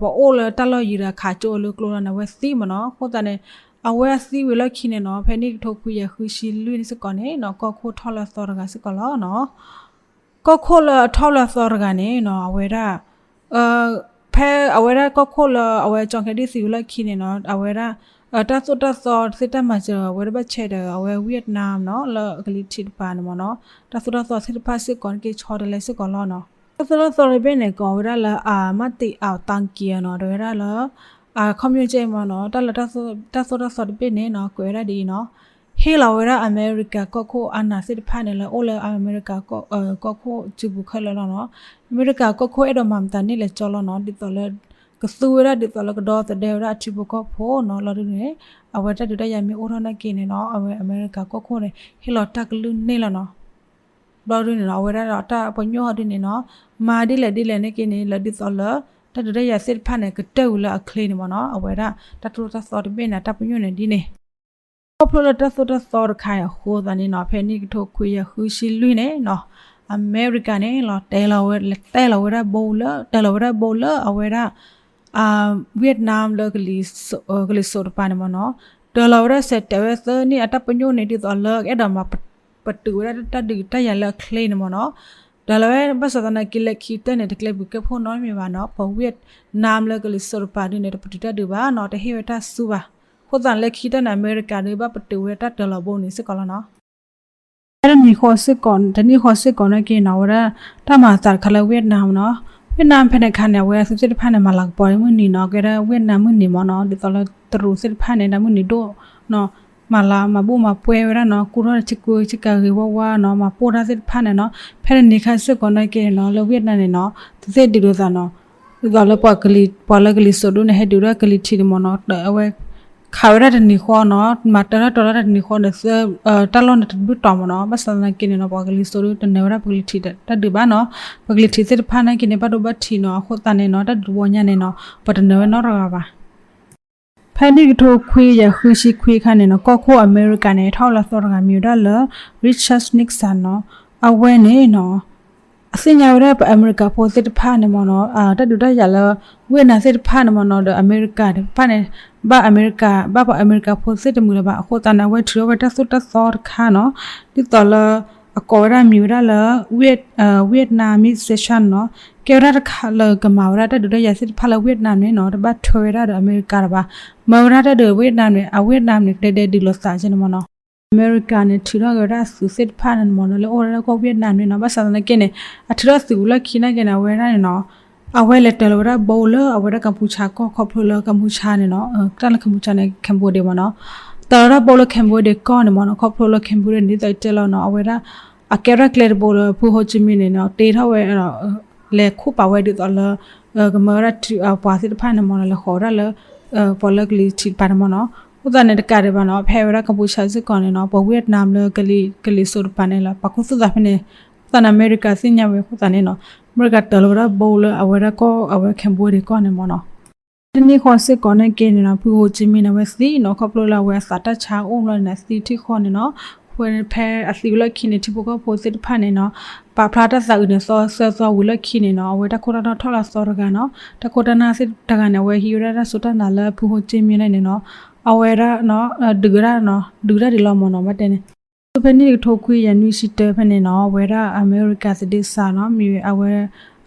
ပအိၣ်လၢတၢ်လီၢ်ယံၤဒီးခးကၠိအီၤလၢကျိလီၤန့ၣ် အဝဲသံမ့ၢ်နီၤ အဃိသတးန့ၣ် အဝဲအသံဝံၤလီၢ်ခံန့ၣ်နီၤ ဖဲနံၣ်တကထိခွံကယၤဃုဆံလွံၢ်န့ၣ်စ့ၢ်ကီးန့ၣ်နီၤ ကီၢ်ခိၣ်ထီၣ်လၢသီတဂၤစ့ၢ်ကီးလီၤနီၤ. ကီၢ်ခိၣ်လၢအထီၣ်လၢသီတဂၤန့ၣ်နီၤ အဝဲဒၣ် ဖဲအဝဲဒၣ်ကီၢ်ခိၣ်လၢအဝဲ John Kennedy သံဝံၤလီၢ်ခံန့ၣ်နီၤ အဝဲဒၣ် တၢ်သိၣ်တၢ်သီသ့ၣ်တၢ်မၤစၢၤအဝဲဒၣ်ဘၣ်ဆဲးဒီး အဝဲ Vietnam နီၤ လၢကလံၤထံးတပၤန့ၣ်မ့ၢ်နီၤ တၢ်သိၣ်တၢ်သီသ့ၣ်တဖၣ်စ့ၢ်ကီးန့ၣ်က့ၤဆီတလဲစ့ၢ်ကီးလီၤနီၤ. တၢ်သိၣ်တၢ်သီတဘ့ၣ်န့ၣ် ကိးဝဲဒၣ်လၢအမးတံာ်အးတၢ်က့ၤနီၤ ဒီးဝဲဒၣ်လၢ အခီပညီကဲမ့ၢ်နီၤ တၢ်လၢတၢ်သိၣ်တၢ်သီတဘ့ၣ်န့ၣ်နီၤ ကွဲးဝဲဒၣ်ဒ်အံၤနီၤ ဟ့ၣ်လီၤဝဲဒၣ်အမဲရကၤကီၢ်ခိၣ်အါနးသ့ၣ်တဖၣ်န့ၣ် လၢအိၣ်လၢအမဲရကၤ ကီၢ်ခိၣ်စုပူၤခဲလၢာ်လီၤနီၤ. အမဲရကၤကီၢ်ခိၣ်အဲၣ်ဒိးမၤမတၤန့ၣ်လဲၣ်ကၠီလီၤနီၤ ဒ်သိးလၢ ကသူဝဲဒၣ်ဒ်သိးလၢကဒီသဒၢဝဲဒၣ်အထံဖိကီၢ်ဖိနီၤ လီၤဒ်န့ၣ် အဝဲတၢ်ဒုးတၢ်ယၤမ့ၢ်အိၣ်ထီၣ်နာ်က့န့ၣ်နီၤ အဝဲအမဲရကၤကီၢ်ခိၣ်န့ၣ် ဟ့ၣ်လီၤတၢ်ကလုၢ်န့ၢ်လီၤနီၤ. ဘျီဒ်န့ၣ်နီၤ အဝဲဒၣ်ဒီးတၢ်ပညိၣ်ဟီဒ်န့ၣ်နီၤ မၤဒ်လဲၣ်ဒ်လဲၣ်နာ်က့န့ၣ် လၢဒ်သိးလၢ တၢ်ဒုးတၢ်ယၤသ့ၣ်တဖၣ်န့ၣ် ကတၢၢ်ဝံၤလၢအချ့န့ၣ်မ့ၢ်နီၤ အဝဲဒၣ်တၢ်သိၣ်တၢ်သီတဘ့ၣ်န့ၣ် တၢ်ပညိၣ်န့ၣ်ဒ်န့ၣ် ခီဖျိလၢတၢ်သိၣ်တၢ်သီတခါအံၤအဃိသတးန့ၣ်နီၤ ဖဲနံၣ်တကထိခွံကယၤဃုဆံလွံၢ်န့ၣ်နီၤ အမဲရကၤန့ၣ်လီၤ တဲလီၤဝဲ တဲလီၤဝဲဒၣ်ဘိလၢ တဲလီၤဝဲဒၣ်ဘိလၢအဝဲဒၣ် Vietnam လၢ ကလံၤစိးတပၤန့ၣ်မ့ၢ်နီၤ တဲလီၤဝဲဒၣ်စဲးတဲာ်ဝဲသၢနံၣ်အတၢ်ပညိၣ်န့ၣ် ဒ်သိးလၢအဲၣ်ဒိးမၤပတုာ်ဝဲဒၣ်တၢ်ဒုးတၢ်ယၤလၢအချ့န့ၣ်မ့ၢ်နီၤ တဲလီၤဝဲဘၣ်ဆၣ်သနာ်က့လၢခံကတၢၢ်န့ၣ် တကျဲးဘျုးကျဲးဖှိၣ်နီတမံၤဘၣ်နီၤ ပှၤ Vietnam လၢကလံၤစိးတပၤဒ်န့ၣ် တပတုာ်တၢ်ဒုးဘၣ်နီၤ တဟ့ၣ်ဝဲတၢ်ဆူဘၣ် အဃိသတးလၢခံကတၢၢ်န့ၣ် အမဲရကၤဒုးဘၣ်ပတုာ်ဝဲတၢ်တဲလီၤဘိန့ၣ်စ့ၢ်ကီးလီၤနီၤ ဖဲတနံၤဃီစ့ၢ်ကီး တနံၤဃီစ့ၢ်ကီးနာ်က့နီၤ အဝဲဒၣ် တၢ်မၤအသးတခါလၢ Vietnam နီၤ Vietnam ဖဲန့ၣ်အခါန့ၣ် အဝဲအသုးသ့ၣ်တဖၣ်န့ၣ် မၤလၤကပီၤမုၢ်နံၤနီၤ ကဲဒၣ် Vietnam မုၢ်နံၤမ့ၢ်နီၤ ဒ်သိးလၢတရူးသ့ၣ်တဖၣ်န့ၣ် ဒီးမုၢ်နံၤဒိၣ်နီၤ မၤလၤမၤဘူၣ်မၤပှဲၤဝဲဒၣ်နီၤ ကူၣ်ထီၣ်ဆ့ကူဆ့ကၤဂ့ၤဝါဝါနီၤ မၤပိၢ်တၢ်သ့ၣ်တဖၣ်န့ၣ်နီၤ ဖဲတနံၤခါစ့ၢ်ကီးနာ်က့နီၤ လၢ Vietnam န့ၣ်နီၤ သုးသ့ၣ်ဒုးလိာ်သးနီၤ ဒ်သိးလၢပှၤလၢကလံၤစိးဒုန့ၣ် ဟဲဒုးဒၣ်ကလံၤထံးန့ၣ်မ့ၢ်နီၤ အဝဲ ခးဝဲဒၣ်တနံၤဃီနီၤ မၤတၢ်ထီၣ်တၢ်လီၢ်တနံၤဃီန့ၣ် တၢ်လီၢ်န့ၣ်တဒုးတီၤမ့ၢ်နီၤ ဘၣ်ဆၣ်သနာ်က့န့ၣ်နီၤ ပှၤကလံၤစိးဒုတနၢၤဝဲဒၣ်ပှၤကလံၤထံးတၢ်ဒုးဘၣ်နီၤ ပှၤကလံၤထံးသ့ၣ်တဖၣ်နာ်က့န့ၣ် ဘၣ်ဒိဘၣ်ထံးနီၤ အဃိသတးန့ၣ်နီၤ တၢ်ဒုးတဘိညါန့ၣ်နီၤ ပှၤတနၢၤဝဲနီတဂၤဘၣ် ဖဲနံၣ်တကထိခွံကယၤဃုဆံခွံခါန့ၣ်နီၤ ကီၢ်ခိၣ်အမဲရကၤန့ၣ် ထီၣ်လီၤသီတဂၤမံၤဝဲဒၣ်လၢ Richard Nixon နီၤ အဝဲန့ၣ်နီၤ အသ့ၣ်ညါဝဲဒၣ်ပှၤအမဲရကၤဖိသ့ၣ်တဖၣ်န့ၣ်မ့ၢ်နီၤ တၢ်ဒုးတၢ်ယၤလၢ Vietnam သ့ၣ်တဖၣ်န့ၣ်မ့ၢ်နီၤ ဒီးအမဲရကၤတဖၣ်န့ၣ် ဘၣ်အမဲရကၤ ဘၣ်ပှၤအမဲရကၤဖိသ့ၣ်တမုာ်လၢၤဘၣ် အဃိသတးန့ၣ် အဝဲထုးထီၣ်ဝဲတၢ်သိၣ်တၢ်သီတခါနီၤ ဒ်သိးလၢ အကိးဝဲဒၣ်မံၤဝဲဒၣ်လၢ Vietnam Mission နီၤ, ကဲဝဲဒၣ်တခါလၢကမၤဝဲဒၣ်တၢ်ဒုးတၢ်ယၤသ့ၣ်တဖၣ်လၢ Vietnam န့ၣ်နီၤ, တဘၣ်ထွဲဝဲဒၣ်ဒီးအမဲရကၤတဘၣ်, မၤဝဲဒၣ်တၢ်ဒုး Vietnam န့ၣ် အ Vietnam န့ၣ် ကဒဲဒဲဒုးလိာ်သးကဲန့ၣ်မ့ၢ်နီၤ. အမဲရကၤန့ၣ် ထုးထီၣ်က့ၤဝဲဒၣ်အသုးသ့ၣ်တဖၣ်န့ၣ်မ့ၢ်နီၤ လၢအိၣ်ဝဲဒၣ်ကီၢ် Vietnam န့ၣ်နီၤ, ဘၣ်ဆၣ်သနာ်က့န့ၣ် အထုးထီၣ်သုးဝံၤလီၢ်ခံနာ်က့န့ၣ် အဝဲဒၣ်န့ၣ်နီၤ အဝဲလဲၤတၢၤလီၤဝဲဒၣ်ဘိလၢအဝဲဒၣ်ကမ်ပူၤချၣ်ကီၢ် ခီဖျိလၢကမ်ပူၤချၣ်န့ၣ်နီၤ, တၢ်လၢကမ်ပူၤချၣ်န့ၣ် Cambodia မ့ၢ်နီၤ, တၢၤလီၤဝဲဒၣ်ဘိလၢ Cambodia ကီၢ်န့ၣ်မ့ၢ်နီၤ, ခီဖျိလၢ Cambodia န့ၣ် ဒ်သိးတဲလီၤနီၤ, အဝဲဒၣ် အကဲဝဲဒၣ်ကျဲတဘိလၢ ဖု Ho Chi Minh န့ၣ်နီၤ တ့ထီၣ်ဝဲ လဲၤခိၣ်ပာ်ဝဲဒ်သိးလၢ ကမၤဝဲဒၣ်ပှၤသ့ၣ်တဖၣ်န့ၣ်မ့ၢ်နီၤ, လဲၤဃီၤဝဲဒၣ်လၢ ပှၤလၢကလံၤထံးတပၤန့ၣ်မ့ၢ်နီၤ, အဃိသတးန့ၣ် တကးဒံးဘၣ်နီၤ ဖဲဝဲဒၣ်ကမ်ပူၤချၣ်စ့ၢ်ကီးန့ၣ်နီၤ ပှၤ Vietnam လၢကလံၤစိးတပၤန့ၣ်လၢ ပာ်ခူသူၣ်သးဖဲန့ၣ်, အဃိသတးန့ၣ် အမဲရကၤသ့ၣ်ညါဝဲအဃိသတးန့ၣ်နီၤ, အမဲရကၤတၢၤလီၤဝဲဒၣ်ဘိလၢအဝဲဒၣ်ကီၢ် အဝဲ Cambodia ကီၢ်န့ၣ်မ့ၢ်နီၤ. တနံၣ်ဃီစ့ၢ်ကီးနာ်က့န့ၣ်နီၤ ဖု Ho Chi Minh န့ၣ် အဝဲသံနီၤ, ခီဖျိလၢအဝဲအသးတၢ်ဆါအိၣ်ဘျီန့ၣ် အသံထံၣ်ဃီန့ၣ်နီၤ, အဃိဖဲအသံဝံၤလီၢ်ခံန့ၣ် ထံဖိကီၢ်ဖိသ့ၣ်တဖၣ်န့ၣ်နီၤ ပာ်ဖျါတၢ်သးအုးန့ၣ် သီသၢသီဝံၤလီၢ်ခံန့ၣ်နီၤ အဝဲတၢ်ခိၣ်တၢ်နၢ်ထီၣ်လီၤသီတဂၤနီၤ, တၢ်ခိၣ်တၢ်နၢ်သ့ၣ်တဂၤန့ၣ် အဝဲဟံးဝဲဒၣ်တၢ်စူၢ်တၢ်နာ်လၢဖု Ho Chi Minh န့ၣ်နီၤ, အဝဲဒၣ် ဒုးဝဲဒၣ် ဒုးတၢ်ဒံးလီၤမ့ၢ်နီၤ ဘၣ်တဲန့ၣ် ဖဲန့ၣ်တကထိခွံကယၤနွံဆံတၢဖဲန့ၣ်နီၤ အဝဲဒၣ်အမဲရကၤသဒ့စးနီၤ မ့ၢ်အဝဲ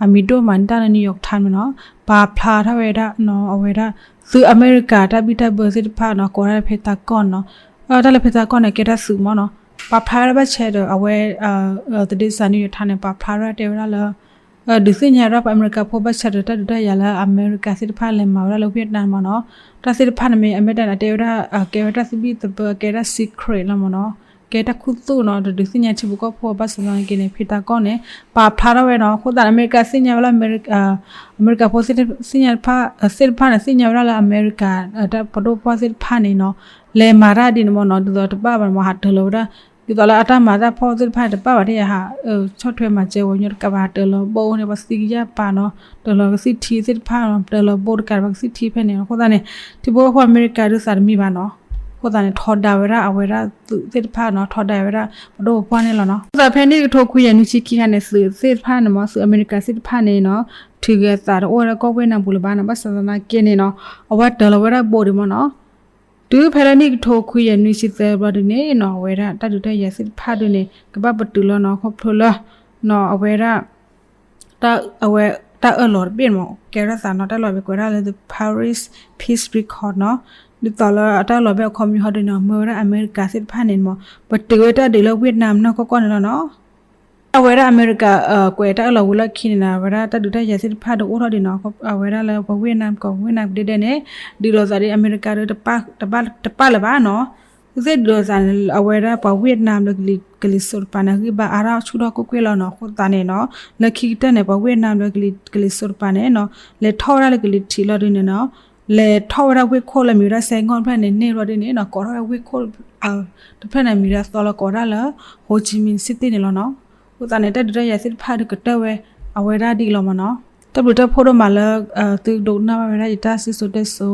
အမံၤဒိၣ်မးန့ၣ်တၢ်လၢ New York Times န့ၣ်နီၤ ပာ်ဖျါထီၣ်ဝဲဒၣ်နီၤ အဝဲဒၣ် သုးအမဲရကၤတၢ်ဘံၣ်တၢ်ဘၢသ့ၣ်တဖၣ်နီၤ ကိးဝဲဒၣ် Pentagon နီၤ, တၢ်လၢ Pentagon န့ၣ် ကဲတၢ်သုးမ့ၢ်နီၤ, ပာ်ဖျါဝဲဒၣ်ဘၣ်ဆဲဒီး အဝဲ သဒ့စး New York Times န့ၣ် ပာ်ဖျါထီၣ်တဲဝဲဒၣ်လၢ ဒုးသ့ၣ်ညါဝဲဒၣ်ပှၤအမဲရကၤဖိဘၣ်ဆၣ်ဒီး တၢ်ဒုးတၢ်ယၤလၢအမဲရကၤသ့ၣ်တဖၣ်လဲၤမၤဝဲဒၣ်လၢ Vietnam မ့ၢ်နီၤ, တၢ်သ့ၣ်တဖၣ်န့ၣ်မ့ၢ် အမဲရကၤန့ၣ် အတဲဝဲဒၣ် ကဲဝဲတၢ်သဘံၣ်သဘၢ ကဲတၢ် secret လီၤမ့ၢ်နီၤ, ကဲတၢ်ခူသူၣ်နီၤ တဒုးသ့ၣ်ညါထံဖိကီၢ်ဖိဘၣ်ဆၣ်သနာ်က့န့ၣ် Pentagon န့ၣ် ပာ်ဖျါထီၣ်ဝဲနီၤ, အဃိသတးန့ၣ် အမဲရကၤသ့ၣ်ညါဝဲလၢ အမဲရကၤဖိသ့ၣ်ညါတဖၣ် သ့ၣ်တဖၣ်န့ၣ် သ့ၣ်ညါဝဲဒၣ်လၢအမဲရကၤ တၢ်ပဒိၣ်ပပှၢ်သ့ၣ်တဖၣ်န့ၣ်နီၤ လဲၤမၤတၢ်ဒ်န့ၣ်မ့ၢ်နီၤ ဒ်သိးတဘၣ်ဘၣ်မ့ၢ် ဟးတၢၤလီၤဝဲဒၣ် ဒ်သိးလၢအတၢ်မၤတၢ်ဖီၣ်သ့ၣ်တဖၣ်န့ၣ် တဘၣ်ဘၣ်တယၤဟး ဆီၣ်ထွဲမၤစၢၤဝဲညီတကးဘၣ် ဟးတၢၤလီၤဘိန့ၣ် ပှၤသံကယၢ်ပာ်နီၤ တၢၤလီၤကသံၣ်ထံသ့ၣ်တဖၣ်နီၤ တၢၤလီၤဘိတကးဘၣ်ကသံၣ်ထံဖဲန့ၣ် အဃိသတးန့ၣ် ထံဖိကီၢ်ဖိအမဲရကၤဒုးသးတမံဘၣ်နီၤ အဃိသတးန့ၣ် ထီဒါဝဲဒၣ်အဝဲဒၣ်သုးသ့ၣ်တဖၣ်နီၤ ထီဒါဝဲဒၣ်ပဒိၣ်ပပှၢ်န့ၣ်လီၤနီၤ အဃိသတးဖဲန့ၣ်တကထိခွံကယၤနွံဆံခံခါန့ၣ် သုးသ့ၣ်တဖၣ်န့ၣ်မ့ၢ် သုးအမဲရကၤသ့ၣ်တဖၣ်န့ၣ်နီၤ ထုးဂဲၤသးတအိၣ်ဝဲဒၣ်ကီၢ်ဝ့ၢ်နၢ်ပူၤလၢၤဘၣ်နီၤ ဘၣ်ဆၣ်သနာ်က့န့ၣ်နီၤ အဝဲတၢၤလီၤဝဲဒၣ်ဘိဒံးမ့ၢ်နီၤ တုၤဖဲလၢနံၣ်တကထိခွံကယၤနွံဆံသၢဘျီဒုန့ၣ်နီၤ အဝဲဒၣ်တၢ်ဒုးတၢ်ယၤသ့ၣ်တဖၣ်ဒုန့ၣ် ကဘၣ်ပတုာ်လီၤနီၤ ခီဖျိလၢ အဝဲဒၣ် အဝဲတၢ်အၢၣ်လီၤတဘ့ၣ်မ့ၢ် ကဲထီၣ်သးနီၤ တၢ်လီၢ်ဘ့ၣ်ကွဲးဒၣ်လၢ The Paris Peace Accord နီၤ ဒ်သိးလၢအတၢ်လီၢ်ဘ့ၣ်အခီပညီဟီဒုန့ၣ် မၢဝဲဒၣ်အမဲရကၤသ့ၣ်တဖၣ်န့ၣ်မ့ၢ် ပတုာ်ဝဲတၢ်ဒုးလၢ Vietnam နီၢ်ကီၢ်ကီၢ်န့ၣ်လီၤနီၤ အဝဲဒၣ်အမဲရကၤ ကွဲးတၢ်အၢၣ်လီၤဝံၤလီၢ်ခံန့ၣ်နီၤ အဝဲဒၣ်တၢ်ဒုးတၢ်ယၤသ့ၣ်တဖၣ်ဒီးအိၣ်ထီၣ်ဒံးနီၤ အဝဲဒၣ်လၢပှၤ Vietnam ကီၢ် Vietnam ကဒဲဒဲန့ၣ် ဒုးလိာ်သးဒီးအမဲရကၤဒီး တပာ်လၢၤဘၣ်နီၤ သုသ့ၣ်ဒုးလိာ်သးန့ၣ် အဝဲဒၣ်ပှၤ Vietnam လၢကလံၤစိးတပၤန့ၣ် ဂံၢ်ဘါအါထီၣ်ဆူၣ်ထီၣ်ကွ့ၢ်ကွ့ၢ်လီၤနီၤ အဃိသတးန့ၣ်နီၤ လၢခံကတၢၢ်န့ၣ် ပှၤ Vietnam လၢကလံၤစိးတပၤန့ၣ်နီၤ လဲၤထီၣ်ဝဲဒၣ်လၢကလံၤထံးလီၤဒုန့ၣ်နီၤ လဲၤထီၣ်ဝဲဒၣ်ဝ့ၢ်ခိၣ်လၢမံၤဝဲဒၣ် Saigon တဖျၢၣ်န့ၣ် န့ၢ်လီၤဒုန့ၣ်နီၤ ကိးထီၣ်ဝဲဝ့ၢ်ခိၣ် တဖျၢၣ်န့ၣ် မံၤဒၣ်သီလီၤကိးဒၣ်လၢ Ho Chi Minh City န့ၣ်လီၤနီၤ အဃိသတးန့ၣ် တၢ်ဒုးတၢ်ယၤသ့ၣ်တဖၣ်ဒုးကတၢၢ်ဝဲ အဝဲဒၣ်ဒ်အံၤလီၤမ့ၢ်နီၤ တၢ်ဘျုးတၢ်ဖှိၣ်ဒိၣ်မးလၢ သုဒိကနၣ်ဘၣ်ဝဲဒၣ်ယတၢ်စံၣ်စိၤတဲစိၤ